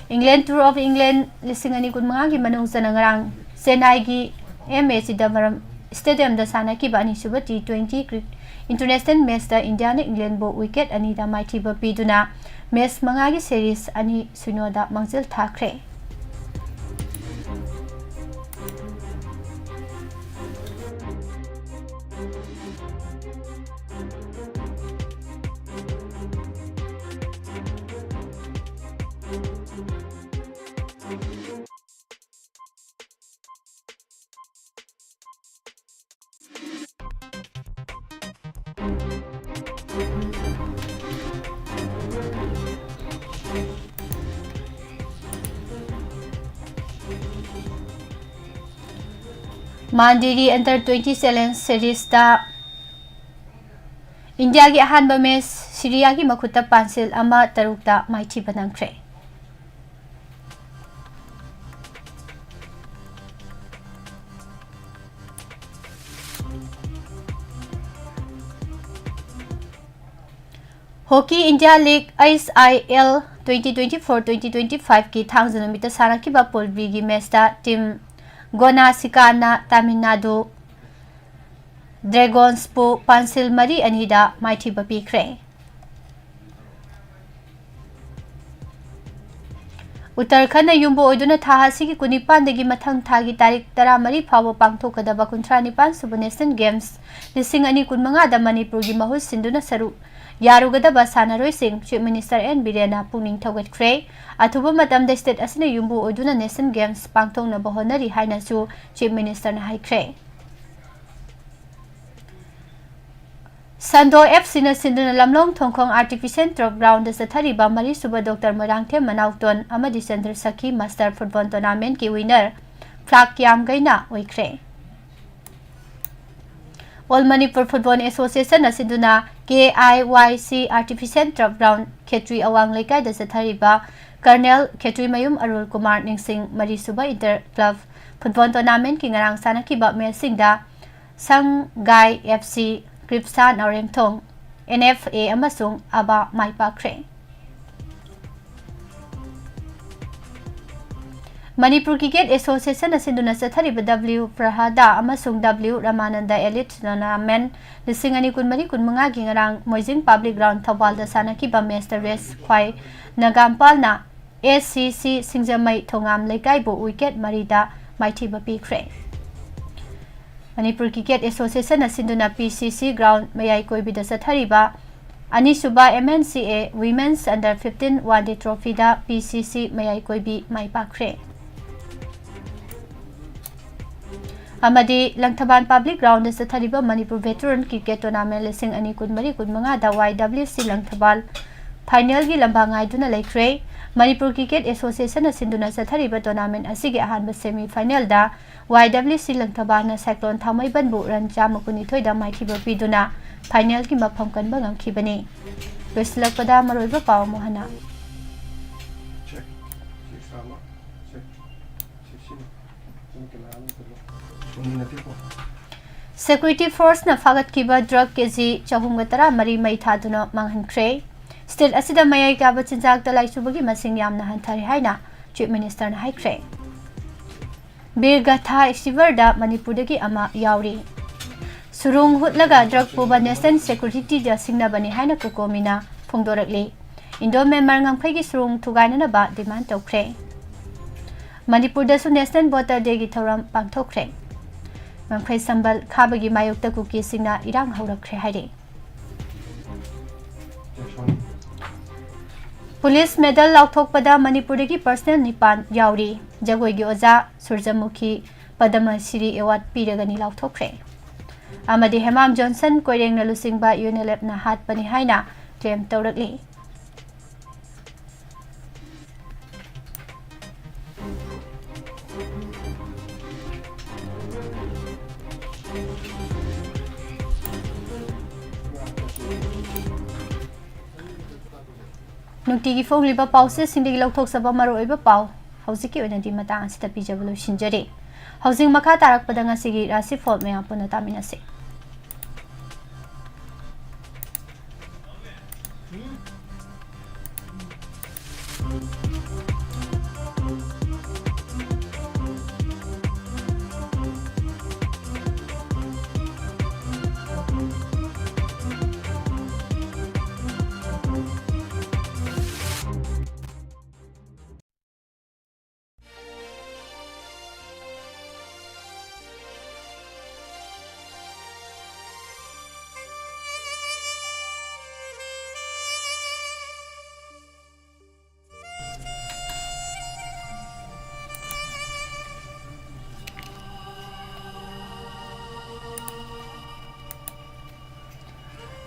England Tour of England ꯂꯤꯁꯤꯡ ꯑꯅꯤ ꯀꯨꯟꯃꯉꯥꯒꯤ ꯃꯅꯨꯡ ꯆꯟꯅ ꯉꯔꯥꯡ ꯆꯦꯟꯅꯥꯏꯒꯤ M A ꯆꯤꯗꯝꯕꯔꯝ Stadiumꯗ ꯁꯥꯟꯅꯈꯤꯕ ꯑꯅꯤꯁꯨꯕ T twenty cri-, international matchꯇ ꯏꯟꯗꯤꯌꯥꯅ ꯏꯪꯂꯦꯟꯕꯨ wicket ꯑꯅꯤꯗ ꯃꯥꯏꯊꯤꯕ ꯄꯤꯗꯨꯅ match ꯃꯉꯥꯒꯤ series ꯑꯅꯤ ꯁꯤꯅꯣꯗ ꯃꯥꯡꯖꯤꯜ ꯊꯥꯈ꯭ꯔꯦ꯫ ꯃꯥꯟꯗꯤꯔꯤ Under twenty Challenge Seriesꯇ ꯏꯟꯗꯤꯌꯥꯒꯤ ꯑꯍꯥꯟꯕ match ꯁꯤꯔꯤꯌꯥꯒꯤ ꯃꯈꯨꯠꯇ ꯄꯥꯟꯁꯤꯜ ꯑꯃ ꯇꯔꯨꯛꯇ ꯃꯥꯏꯊꯤꯕ ꯅꯪꯈ꯭ꯔꯦ꯫ Hockey India League, H I L, twenty twenty-four twenty twenty-five ꯀꯤ ꯊꯥꯡꯖ ꯅꯨꯃꯤꯠꯇ ꯁꯥꯟꯅꯈꯤꯕ Pool B ꯒꯤ ꯃꯦꯆꯇ ꯇꯤꯝ ꯒꯣꯅꯥꯁꯤꯀꯥꯅ ꯇꯥꯃꯤꯜ ꯅꯥꯗꯨ ꯗ꯭ꯔꯦꯒꯣꯟꯁꯄꯨ ꯄꯥꯟꯁꯤꯜ ꯃꯔꯤ ꯑꯅꯤꯗ ꯃꯥꯏꯊꯤꯕ ꯄꯤꯈ꯭ꯔꯦ꯫ ꯎꯠꯇꯔꯈꯟꯗꯅ ꯌꯨꯝꯕꯨ ꯑꯣꯏꯗꯨꯅ ꯊꯥ ꯑꯁꯤꯒꯤ ꯀꯨꯟꯅꯤꯄꯥꯟꯗꯒꯤ ꯃꯊꯪ ꯊꯥꯒꯤ ꯇꯥꯔꯤꯛ ꯇꯔꯥꯃꯔꯤ ꯐꯥꯎꯕ ꯄꯥꯡꯊꯣꯛꯀꯗꯕ ꯀꯨꯟꯊ꯭ꯔꯥ ꯅꯤꯄꯥꯟ ꯁꯨꯕ National Games ꯂꯤꯁꯤꯡ ꯑꯅꯤ ꯀꯨꯟꯃꯉꯥꯗ ꯃꯅꯤꯄꯨꯔꯒꯤ ꯃꯍꯨꯠ ꯁꯤꯟꯗꯨꯅ ꯁꯔꯨꯛ ꯌꯥꯔꯨꯒꯗꯕ ꯁꯥꯟꯅꯔꯣꯏꯁꯤꯡ Chief Minister N ꯕꯤꯔꯦꯟꯅ ꯄꯨꯛꯅꯤꯡ ꯊꯧꯒꯠꯈ꯭ꯔꯦ꯫ ꯑꯊꯨꯕ ꯃꯇꯝꯗ state ꯑꯁꯤꯅ ꯌꯨꯝꯕꯨ ꯑꯣꯏꯗꯨꯅ National Games ꯄꯥꯡꯊꯣꯛꯅꯕ ꯍꯣꯠꯅꯔꯤ ꯍꯥꯏꯅꯁꯨ Chief Ministerꯅ ꯍꯥꯏꯈ꯭ꯔꯦ꯫ ꯁꯟꯗꯣ F Cꯅ ꯁꯤꯟꯗꯨꯅ ꯂꯝꯂꯣꯡ ꯊꯣꯡꯈꯣꯡ Artificial Turf Groundꯗ ꯆꯠꯊꯔꯤꯕ ꯃꯔꯤꯁꯨꯕ Doctor ꯃꯣꯏꯔꯥꯡꯊꯦꯝ ꯃꯅꯥꯎꯇꯣꯟ ꯑꯃꯗꯤ ꯆꯟꯗ꯭ꯔꯁꯈꯤ Master Football Tournamentꯀꯤ winner ꯐ꯭ꯂꯥꯛ ꯀ꯭ꯌꯥꯝꯒꯩꯅ ꯑꯣꯏꯈ꯭ꯔꯦ꯫ All Manipur Football Associationꯅ ꯁꯤꯟꯗꯨꯅ K I Y C Artificial Turf Ground ꯈꯦꯇ꯭ꯔꯤ ꯑꯋꯥꯡ ꯂꯩꯀꯥꯏꯗ ꯆꯠꯊꯔꯤꯕ Colonel ꯈꯦꯇ꯭ꯔꯤꯃꯌꯨꯝ ꯑꯔꯨꯜ ꯀꯨꯃꯥꯔ ꯅꯤꯡꯁꯤꯡ ꯃꯔꯤꯁꯨꯕ Inter Club Football Tournamentꯀꯤ ꯉꯔꯥꯡ ꯁꯥꯟꯅꯈꯤꯕ ꯃꯦꯆꯁꯤꯡꯗ ꯁꯪꯒꯥꯏ F C, Kripsha ꯅꯥꯎꯔꯦꯝꯊꯣꯡ, N F A ꯑꯃꯁꯨꯡ ꯑꯕꯥ ꯃꯥꯏ ꯄꯥꯛꯈ꯭ꯔꯦ꯫ ꯃꯅꯤꯄꯨꯔ Cricket Associationꯅ ꯁꯤꯟꯗꯨꯅ ꯆꯠꯊꯔꯤꯕ W ꯄ꯭ꯔꯍꯥꯗꯥ ꯑꯃꯁꯨꯡ W ꯔꯃꯥꯅꯟꯗ Elite Tournament ꯂꯤꯁꯤꯡ ꯑꯅꯤ ꯀꯨꯟꯃꯔꯤ ꯀꯨꯟꯃꯉꯥꯒꯤ ꯉꯔꯥꯡ ꯃꯣꯏꯖꯤꯡ Public Ground ꯊꯧꯕꯥꯜꯗ ꯁꯥꯟꯅꯈꯤꯕ ꯃꯦꯆꯇ ꯔꯦꯁ ꯈ꯭ꯋꯥꯏ ꯅꯒꯥꯝꯄꯥꯜꯅ S C C ꯁꯤꯡꯖꯃꯩ ꯊꯣꯉꯥꯝ ꯂꯩꯀꯥꯏꯕꯨ wicket ꯃꯔꯤꯗ ꯃꯥꯏꯊꯤꯕ ꯄꯤꯈ꯭ꯔꯦ꯫ ꯃꯅꯤꯄꯨꯔ Cricket Associationꯅ ꯁꯤꯟꯗꯨꯅ P C C Ground ꯃꯌꯥꯏ ꯀꯣꯏꯕꯤꯗ ꯆꯠꯊꯔꯤꯕ ꯑꯅꯤꯁꯨꯕ M N C A Women's Under fifteen One Day Trophyꯗ P C C ꯃꯌꯥꯏ ꯀꯣꯏꯕꯤ ꯃꯥꯏ ꯄꯥꯛꯈ꯭ꯔꯦ꯫ ꯑꯃꯗꯤ ꯂꯪꯊꯕꯥꯜ Public Groundꯗ ꯆꯠꯊꯔꯤꯕ ꯃꯅꯤꯄꯨꯔ Veteran Cricket Tournament ꯂꯤꯁꯤꯡ ꯑꯅꯤ ꯀꯨꯟꯃꯔꯤ ꯀꯨꯟꯃꯉꯥꯗ Y W C ꯂꯪꯊꯕꯥꯜ finalꯒꯤ ꯂꯝꯕꯥ ꯉꯥꯏꯗꯨꯅ ꯂꯩꯈ꯭ꯔꯦ꯫ ꯃꯅꯤꯄꯨꯔ Cricket Associationꯅ ꯁꯤꯟꯗꯨꯅ ꯆꯠꯊꯔꯤꯕ tournament ꯑꯁꯤꯒꯤ ꯑꯍꯥꯟꯕ semi finalꯗ Y W C ꯂꯪꯊꯕꯥꯜꯅ Cyclone ꯊꯥꯡꯃꯩꯕꯟꯕꯨ run ꯆꯥꯝꯃ ꯀꯨꯟꯅꯤꯊꯣꯏꯗ ꯃꯥꯏꯊꯤꯕ ꯄꯤꯗꯨꯅ finalꯒꯤ ꯃꯐꯝ ꯀꯟꯕ ꯉꯝꯈꯤꯕꯅꯤ꯫ ꯂꯣꯏꯁꯤꯜꯂꯛꯄꯗ ꯃꯔꯨꯑꯣꯏꯕ ꯄꯥꯎ ꯑꯃꯨꯛ ꯍꯟꯅ꯫ Security forceꯅ ꯐꯥꯒꯠꯈꯤꯕ drug ꯀꯦꯖꯤ ꯆꯍꯨꯝꯒ ꯇꯔꯥꯃꯔꯤ ꯃꯩ ꯊꯥꯗꯨꯅ ꯃꯥꯡꯍꯟꯈ꯭ꯔꯦ꯫ State ꯑꯁꯤꯗ ꯃꯌꯥꯏ ꯀꯥꯕ ꯆꯤꯟꯖꯥꯛꯇ ꯂꯥꯏꯆꯨꯕꯒꯤ ꯃꯁꯤꯡ ꯌꯥꯝꯅ ꯍꯟꯊꯔꯦ ꯍꯥꯏꯅ Chief Ministerꯅ ꯍꯥꯏꯈ꯭ꯔꯦ꯫ ꯕꯤꯔ ꯒꯥꯊꯥ receiverꯗ ꯃꯅꯤꯄꯨꯔꯗꯒꯤ ꯑꯃ ꯌꯥꯎꯔꯤ꯫ ꯁꯨꯔꯨꯡ ꯍꯨꯠꯂꯒ drug ꯄꯨꯕ National Securityꯗ ꯁꯤꯡꯅꯕꯅꯤ ꯍꯥꯏꯅ ꯀꯣꯀꯣꯃꯤꯅ ꯐꯣꯡꯗꯣꯔꯛꯂꯤ꯫ Indo Myanmar ꯉꯝꯈꯩꯒꯤ ꯁꯨꯔꯨꯡ ꯊꯨꯒꯥꯏꯅꯅꯕ demand ꯇꯧꯈ꯭ꯔꯦ꯫ ꯃꯅꯤꯄꯨꯔꯗꯁꯨ National Voter Dayꯒꯤ ꯊꯧꯔꯝ ꯄꯥꯡꯊꯣꯛꯈ꯭ꯔꯦ꯫ ꯉꯝꯈꯩ ꯁꯝꯕꯜ ꯈꯥꯕꯒꯤ ꯃꯥꯌꯣꯛꯇ ꯀꯨꯀꯤꯁꯤꯡꯅ ꯏꯔꯥꯡ ꯍꯧꯔꯛꯈ꯭ꯔꯦ ꯍꯥꯏꯔꯤ꯫ Police medal ꯂꯥꯎꯊꯣꯛꯄꯗ ꯃꯅꯤꯄꯨꯔꯗꯒꯤ personnel ꯅꯤꯄꯥꯟ ꯌꯥꯎꯔꯤ꯫ ꯖꯒꯣꯏꯒꯤ ꯑꯣꯖꯥ ꯁꯨꯔꯖꯃꯨꯈꯤ ꯄꯗꯃ ꯁꯤꯔꯤ award ꯄꯤꯔꯒꯅꯤ ꯂꯥꯎꯊꯣꯛꯈ꯭ꯔꯦ꯫ ꯑꯃꯗꯤ ꯍꯦꯃꯥꯝ ꯖꯣꯟꯁꯟ ꯀꯣꯏꯔꯦꯡꯅ ꯂꯨꯆꯤꯡꯕ UNLFꯅ ꯍꯥꯠꯄꯅꯤ ꯍꯥꯏꯅ claim ꯇꯧꯔꯛꯂꯤ꯫ ꯅꯨꯡꯇꯤꯒꯤ ꯐꯣꯡꯂꯤꯕ ꯄꯥꯎꯆꯦꯁꯤꯡꯗꯒꯤ ꯂꯧꯊꯣꯛꯆꯕ ꯃꯔꯨꯑꯣꯏꯕ ꯄꯥꯎ ꯍꯧꯖꯤꯛꯀꯤ ꯑꯣꯏꯅꯗꯤ ꯃꯇꯥꯡ ꯑꯁꯤꯗ ꯄꯤꯖꯕ ꯂꯣꯏꯁꯤꯟꯖꯔꯦ꯫ ꯍꯧꯖꯤꯛ ꯃꯈꯥ ꯇꯥꯔꯛꯄꯗ ꯉꯁꯤꯒꯤ ꯔꯥꯁꯤꯐꯣꯜ ꯃꯌꯥꯝ ꯄꯨꯟꯅ ꯇꯥꯃꯤꯟꯅꯁꯤ꯫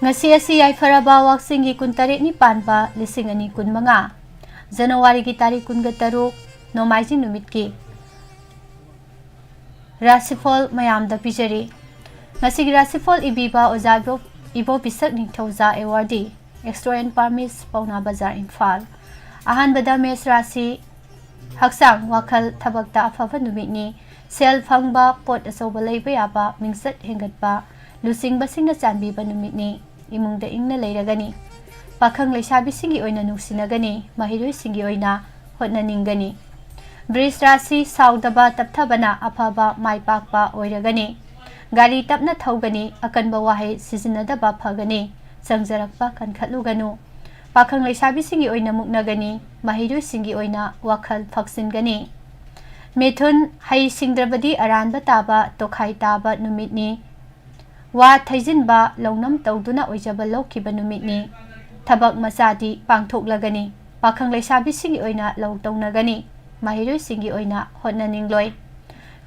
ꯉꯁꯤ ꯑꯁꯤ ꯌꯥꯏꯐꯔꯕ ꯋꯥꯛꯆꯤꯡꯒꯤ ꯀꯨꯟꯇꯔꯦꯠꯅꯤ ꯄꯥꯟꯕ ꯂꯤꯁꯤꯡ ꯑꯅꯤ ꯀꯨꯟꯃꯉꯥ, ꯖꯅꯋꯥꯔꯤꯒꯤ ꯇꯥꯔꯤꯛ ꯀꯨꯟꯒ ꯇꯔꯨꯛ, ꯅꯣꯡꯃꯥꯏꯖꯤꯡ ꯅꯨꯃꯤꯠꯀꯤ ꯔꯥꯁꯤꯐꯣꯜ ꯃꯌꯥꯝꯗ ꯄꯤꯖꯔꯤ꯫ ꯉꯁꯤꯒꯤ ꯔꯥꯁꯤꯐꯣꯜ ꯏꯕꯤꯕ ꯑꯣꯖꯥ ꯏꯕꯣ-, ꯏꯕꯣꯕꯤꯁꯛ ꯅꯤꯡꯊꯧꯖꯥ, awardee, Extra and Permis, ꯄꯥꯎꯅꯥ ꯕꯖꯥꯔ, ꯏꯝꯐꯥꯜ꯫ ꯑꯍꯥꯟꯕꯗ ꯃꯦꯁ ꯔꯥꯁꯤ, ꯍꯛꯆꯥꯡ, ꯋꯥꯈꯜ, ꯊꯕꯛꯇ ꯑꯐꯕ ꯅꯨꯃꯤꯠꯅꯤ꯫ ꯁꯦꯜ ꯐꯪꯕ, ꯄꯣꯠ ꯑꯆꯧꯕ ꯂꯩꯕ ꯌꯥꯕ, ꯃꯤꯡꯆꯠ ꯍꯦꯟꯒꯠꯄ, ꯂꯨꯆꯤꯡꯕꯁꯤꯡꯅ ꯆꯥꯟꯕꯤꯕ ꯅꯨꯃꯤꯠꯅꯤ꯫ ꯏꯃꯨꯡꯗ ꯏꯪꯅ ꯂꯩꯔꯒꯅꯤ꯫ ꯄꯥꯈꯪ ꯂꯩꯁꯥꯕꯤꯁꯤꯡꯒꯤ ꯑꯣꯏꯅ ꯅꯨꯡꯁꯤꯅꯒꯅꯤ꯫ ꯃꯍꯩꯔꯣꯏꯁꯤꯡꯒꯤ ꯑꯣꯏꯅ ꯍꯣꯠꯅꯅꯤꯡꯒꯅꯤ꯫ ꯕ꯭ꯔꯤꯖ ꯔꯥꯁꯤ ꯁꯥꯎꯗꯕ ꯇꯞꯊꯕꯅ ꯑꯐꯕ ꯃꯥꯏ ꯄꯥꯛꯄ ꯑꯣꯏꯔꯒꯅꯤ꯫ ꯒꯥꯔꯤ ꯇꯞꯅ ꯊꯧꯒꯅꯤ꯫ ꯑꯀꯟꯕ ꯋꯥꯍꯩ ꯁꯤꯖꯤꯟꯅꯗꯕ ꯐꯒꯅꯤ꯫ ꯆꯪꯖꯔꯛꯄ ꯀꯟꯈꯠꯂꯨꯒꯅꯨ꯫ ꯄꯥꯈꯪ ꯂꯩꯁꯥꯕꯤꯁꯤꯡꯒꯤ ꯑꯣꯏꯅ ꯃꯨꯛꯅꯒꯅꯤ꯫ ꯃꯍꯩꯔꯣꯏꯁꯤꯡꯒꯤ ꯑꯣꯏꯅ ꯋꯥꯈꯜ ꯐꯛꯆꯤꯟꯒꯅꯤ꯫ ꯃꯤꯊꯨꯟ, ꯍꯩ ꯁꯤꯡꯗ꯭ꯔꯕꯗꯤ ꯑꯔꯥꯟꯕ ꯇꯥꯕ, ꯇꯣꯈꯥꯏ ꯇꯥꯕ ꯅꯨꯃꯤꯠꯅꯤ꯫ ꯋꯥ ꯊꯩꯖꯤꯟꯕ, ꯂꯧꯅꯝ ꯇꯧꯗꯨꯅ ꯑꯣꯏꯖꯕ ꯂꯧꯈꯤꯕ ꯅꯨꯃꯤꯠꯅꯤ꯫ ꯊꯕꯛ ꯃꯆꯥꯗꯤ ꯄꯥꯡꯊꯣꯛꯂꯒꯅꯤ꯫ ꯄꯥꯈꯪ ꯂꯩꯁꯥꯕꯤꯁꯤꯡꯒꯤ ꯑꯣꯏꯅ ꯂꯧ ꯇꯧꯅꯒꯅꯤ꯫ ꯃꯍꯩꯔꯣꯏꯁꯤꯡꯒꯤ ꯑꯣꯏꯅ ꯍꯣꯠꯅꯅꯤꯡꯂꯣꯏ꯫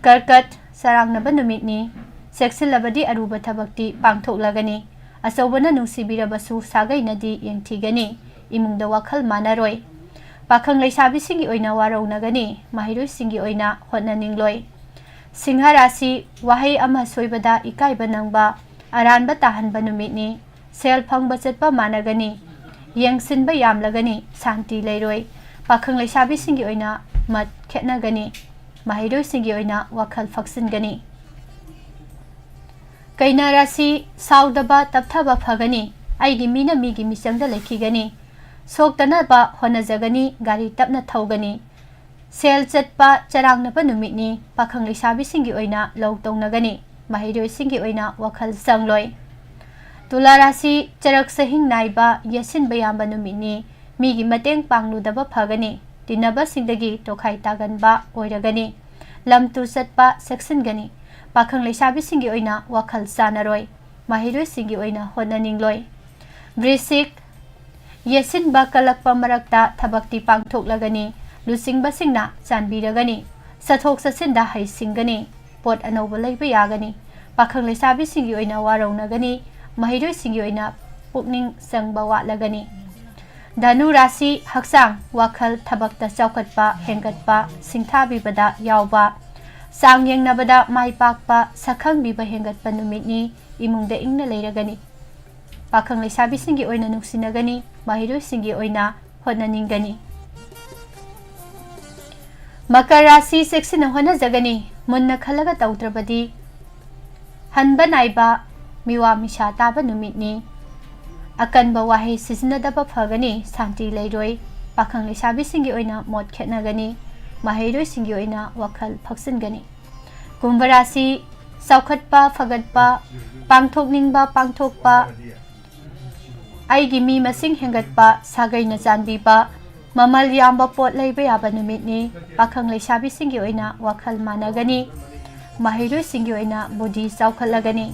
ꯀꯔꯀꯠ, ꯆꯔꯥꯡꯅꯕ ꯅꯨꯃꯤꯠꯅꯤ꯫ ꯆꯦꯛꯁꯤꯜꯂꯕꯗꯤ ꯑꯔꯨꯕ ꯊꯕꯛꯇꯤ ꯄꯥꯡꯊꯣꯛꯂꯒꯅꯤ꯫ ꯑꯆꯧꯕꯅ ꯅꯨꯡꯁꯤꯕꯤꯔꯕꯁꯨ ꯁꯥꯒꯩꯅꯗꯤ ꯌꯦꯡꯊꯤꯒꯅꯤ꯫ ꯏꯃꯨꯡꯗ ꯋꯥꯈꯜ ꯃꯥꯟꯅꯔꯣꯏ꯫ ꯄꯥꯈꯪ ꯂꯩꯁꯥꯕꯤꯁꯤꯡꯒꯤ ꯑꯣꯏꯅ ꯋꯥꯔꯧꯅꯒꯅꯤ꯫ ꯃꯍꯩꯔꯣꯏꯁꯤꯡꯒꯤ ꯑꯣꯏꯅ ꯍꯣꯠꯅꯅꯤꯡꯂꯣꯏ꯫ ꯁꯤꯡꯍ ꯔꯥꯁꯤ, ꯋꯥꯍꯩ ꯑꯃ ꯁꯣꯏꯕꯗ ꯏꯀꯥꯏꯕ ꯅꯪꯕ, ꯑꯔꯥꯟꯕ ꯇꯥꯍꯟꯕ ꯅꯨꯃꯤꯠꯅꯤ꯫ ꯁꯦꯜ ꯐꯪꯕ ꯆꯠꯄ ꯃꯥꯟꯅꯒꯅꯤ꯫ ꯌꯦꯡꯁꯤꯟꯕ ꯌꯥꯝꯂꯒꯅꯤ꯫ ꯁꯥꯟꯇꯤ ꯂꯩꯔꯣꯏ꯫ ꯄꯥꯈꯪ ꯂꯩꯁꯥꯕꯤꯁꯤꯡꯒꯤ ꯑꯣꯏꯅ ꯃꯠ ꯈꯦꯠꯅꯒꯅꯤ꯫ ꯃꯍꯩꯔꯣꯏꯁꯤꯡꯒꯤ ꯑꯣꯏꯅ ꯋꯥꯈꯜ ꯐꯛꯆꯤꯟꯒꯅꯤ꯫ ꯀꯩꯅꯥ ꯔꯥꯁꯤ, ꯁꯥꯎꯗꯕ ꯇꯞꯊꯕ ꯐꯒꯅꯤ꯫ ꯑꯩꯒꯤ ꯃꯤꯅ ꯃꯤꯒꯤ ꯃꯤꯆꯪꯗ ꯂꯩꯈꯤꯒꯅꯤ꯫ ꯁꯣꯛꯇꯅꯕ ꯍꯣꯠꯅꯖꯒꯅꯤ꯫ ꯒꯥꯔꯤ ꯇꯞꯅ ꯊꯧꯒꯅꯤ꯫ ꯁꯦꯜ ꯆꯠꯄ ꯆꯔꯥꯡꯅꯕ ꯅꯨꯃꯤꯠꯅꯤ꯫ ꯄꯥꯈꯪ ꯂꯩꯁꯥꯕꯤꯁꯤꯡꯒꯤ ꯑꯣꯏꯅ ꯂꯧ ꯇꯧꯅꯒꯅꯤ꯫ ꯃꯍꯩꯔꯣꯏꯁꯤꯡꯒꯤ ꯑꯣꯏꯅ ꯋꯥꯈꯜ ꯆꯪꯂꯣꯏ꯫ ꯇꯨꯂꯥ ꯔꯥꯁꯤ, ꯆꯔꯛ ꯆꯍꯤꯡ ꯅꯥꯏꯕ, ꯌꯦꯠꯁꯤꯟꯕ ꯌꯥꯝꯕ ꯅꯨꯃꯤꯠꯅꯤ꯫ ꯃꯤꯒꯤ ꯃꯇꯦꯡ ꯄꯥꯡꯂꯨꯗꯕ ꯐꯒꯅꯤ꯫ ꯇꯤꯟꯅꯕꯁꯤꯡꯗꯒꯤ ꯇꯣꯈꯥꯏ ꯇꯥꯒꯟꯕ ꯑꯣꯏꯔꯒꯅꯤ꯫ ꯂꯝ ꯇꯨ ꯆꯠꯄ ꯆꯦꯛꯁꯤꯟꯒꯅꯤ꯫ ꯄꯥꯈꯪ ꯂꯩꯁꯥꯕꯤꯁꯤꯡꯒꯤ ꯑꯣꯏꯅ ꯋꯥꯈꯜ ꯆꯥꯟꯅꯔꯣꯏ꯫ ꯃꯍꯩꯔꯣꯏꯁꯤꯡꯒꯤ ꯑꯣꯏꯅ ꯍꯣꯠꯅꯅꯤꯡꯂꯣꯏ꯫ ꯕ꯭ꯔꯤꯁꯤꯛ, ꯌꯦꯠꯁꯤꯟꯕ ꯀꯜꯂꯛꯄ ꯃꯔꯛꯇ ꯊꯕꯛꯇꯤ ꯄꯥꯡꯊꯣꯛꯂꯒꯅꯤ꯫ ꯂꯨꯆꯤꯡꯕꯁꯤꯡꯅ ꯆꯥꯟꯕꯤꯔꯒꯅꯤ꯫ ꯆꯠꯊꯣꯛ ꯆꯠꯁꯤꯟꯗ ꯍꯩꯁꯤꯡꯒꯅꯤ꯫ ꯄꯣꯠ ꯑꯅꯧꯕ ꯂꯩꯕ ꯌꯥꯒꯅꯤ꯫ ꯄꯥꯈꯪ ꯂꯩꯁꯥꯕꯤꯁꯤꯡꯒꯤ ꯑꯣꯏꯅ ꯋꯥꯔꯧꯅꯒꯅꯤ꯫ ꯃꯍꯩꯔꯣꯏꯁꯤꯡꯒꯤ ꯑꯣꯏꯅ ꯄꯨꯛꯅꯤꯡ ꯆꯪꯕ ꯋꯥꯠꯂꯒꯅꯤ꯫ ꯙꯅꯨ ꯔꯥꯁꯤ, ꯍꯛꯆꯥꯡ, ꯋꯥꯈꯜ, ꯊꯕꯛꯇ ꯆꯥꯎꯈꯠꯄ, ꯍꯦꯟꯒꯠꯄ, ꯁꯤꯡꯊꯥꯕꯤꯕꯗ ꯌꯥꯎꯕ, ꯆꯥꯡ ꯌꯦꯡꯅꯕꯗ ꯃꯥꯏ ꯄꯥꯛꯄ, ꯁꯛꯈꯪꯕꯤꯕ ꯍꯦꯟꯒꯠꯄ ꯅꯨꯃꯤꯠꯅꯤ꯫ ꯏꯃꯨꯡꯗ ꯏꯪꯅ ꯂꯩꯔꯒꯅꯤ꯫ ꯄꯥꯈꯪ ꯂꯩꯁꯥꯕꯤꯁꯤꯡꯒꯤ ꯑꯣꯏꯅ ꯅꯨꯡꯁꯤꯅꯒꯅꯤ꯫ ꯃꯍꯩꯔꯣꯏꯁꯤꯡꯒꯤ ꯑꯣꯏꯅ ꯍꯣꯠꯅꯅꯤꯡꯒꯅꯤ꯫ ꯃꯀꯔ ꯔꯥꯁꯤ, ꯆꯦꯛꯁꯤꯟꯅ ꯍꯣꯠꯅꯖꯒꯅꯤ꯫ ꯃꯨꯟꯅ ꯈꯜꯂꯒ ꯇꯧꯗ꯭ꯔꯕꯗꯤ ꯍꯟꯕ ꯅꯥꯏꯕ, ꯃꯤꯋꯥ ꯃꯤꯁꯥ ꯇꯥꯕ ꯅꯨꯃꯤꯠꯅꯤ꯫ ꯑꯀꯟꯕ ꯋꯥꯍꯩ ꯁꯤꯖꯤꯟꯅꯗꯕ ꯐꯒꯅꯤ, ꯁꯥꯟꯇꯤ ꯂꯩꯔꯣꯏ꯫ ꯄꯥꯈꯪ ꯂꯩꯁꯥꯕꯤꯁꯤꯡꯒꯤ ꯑꯣꯏꯅ ꯃꯣꯠ ꯈꯦꯠꯅꯒꯅꯤ, ꯃꯍꯩꯔꯣꯏꯁꯤꯡꯒꯤ ꯑꯣꯏꯅ ꯋꯥꯈꯜ ꯐꯛꯆꯤꯟꯒꯅꯤ꯫ ꯀꯨꯝꯚ ꯔꯥꯁꯤ ꯆꯥꯎꯈꯠꯄ, ꯐꯒꯠꯄ, ꯄꯥꯡꯊꯣꯛꯅꯤꯡꯕ, ꯄꯥꯡꯊꯣꯛꯄ, ꯑꯩꯒꯤ ꯃꯤ ꯃꯁꯤꯡ ꯍꯦꯟꯒꯠꯄ, ꯁꯥꯒꯩꯅ ꯆꯥꯟꯕꯤꯕ, ꯃꯃꯜ ꯌꯥꯝꯕ ꯄꯣꯠ ꯂꯩꯕ ꯌꯥꯕ ꯅꯨꯃꯤꯠꯅꯤ꯫ ꯄꯥꯈꯪ ꯂꯩꯁꯥꯕꯤꯁꯤꯡꯒꯤ ꯑꯣꯏꯅ ꯋꯥꯈꯜ ꯃꯥꯟꯅꯒꯅꯤ꯫ ꯃꯍꯩꯔꯣꯏꯁꯤꯡꯒꯤ ꯑꯣꯏꯅ ꯕꯨꯙꯤ ꯆꯥꯎꯈꯠꯂꯒꯅꯤ꯫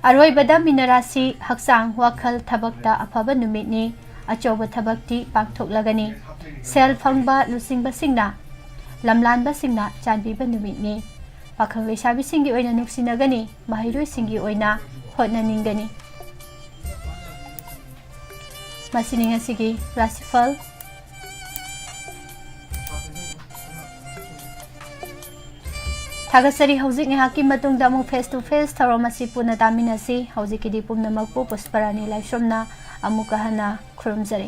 ꯑꯔꯣꯏꯕꯗ ꯃꯤꯅ ꯔꯥꯁꯤ ꯍꯛꯆꯥꯡ, ꯋꯥꯈꯜ, ꯊꯕꯛꯇ ꯑꯐꯕ ꯅꯨꯃꯤꯠꯅꯤ꯫ ꯑꯆꯧꯕ ꯊꯕꯛꯇꯤ ꯄꯥꯡꯊꯣꯛꯂꯒꯅꯤ꯫ ꯁꯦꯜ ꯐꯪꯕ ꯂꯨꯆꯤꯡꯕꯁꯤꯡꯅ, ꯂꯝꯂꯥꯟꯕꯁꯤꯡꯅ ꯆꯥꯟꯕꯤꯕ ꯅꯨꯃꯤꯠꯅꯤ꯫ ꯄꯥꯈꯪ ꯂꯩꯁꯥꯕꯤꯁꯤꯡꯒꯤ ꯑꯣꯏꯅ ꯅꯨꯡꯁꯤꯅꯒꯅꯤ, ꯃꯍꯩꯔꯣꯏꯁꯤꯡꯒꯤ ꯑꯣꯏꯅ ꯍꯣꯠꯅꯅꯤꯡꯒꯅꯤ꯫ ꯃꯁꯤꯅꯤ ꯉꯁꯤꯒꯤ ꯔꯥꯁꯤꯐꯜ꯫ ꯊꯥꯒꯠꯆꯔꯤ꯫ ꯍꯧꯖꯤꯛ ꯉꯥꯏꯍꯥꯛꯀꯤ ꯃꯇꯨꯡꯗ ꯑꯃꯨꯛ face to face ꯊꯧꯔꯝ ꯑꯁꯤ ꯄꯨꯟꯅ ꯇꯥꯃꯤꯟꯅꯁꯤ꯫ ꯍꯧꯖꯤꯛꯀꯤꯗꯤ ꯄꯨꯝꯅꯃꯛꯄꯨ ꯄꯨꯁꯄꯔꯥꯅꯤ ꯂꯥꯏꯁ꯭ꯔꯝꯅ ꯑꯃꯨꯛꯀ ꯍꯟꯅ ꯈꯨꯔꯨꯝꯖꯔꯤ꯫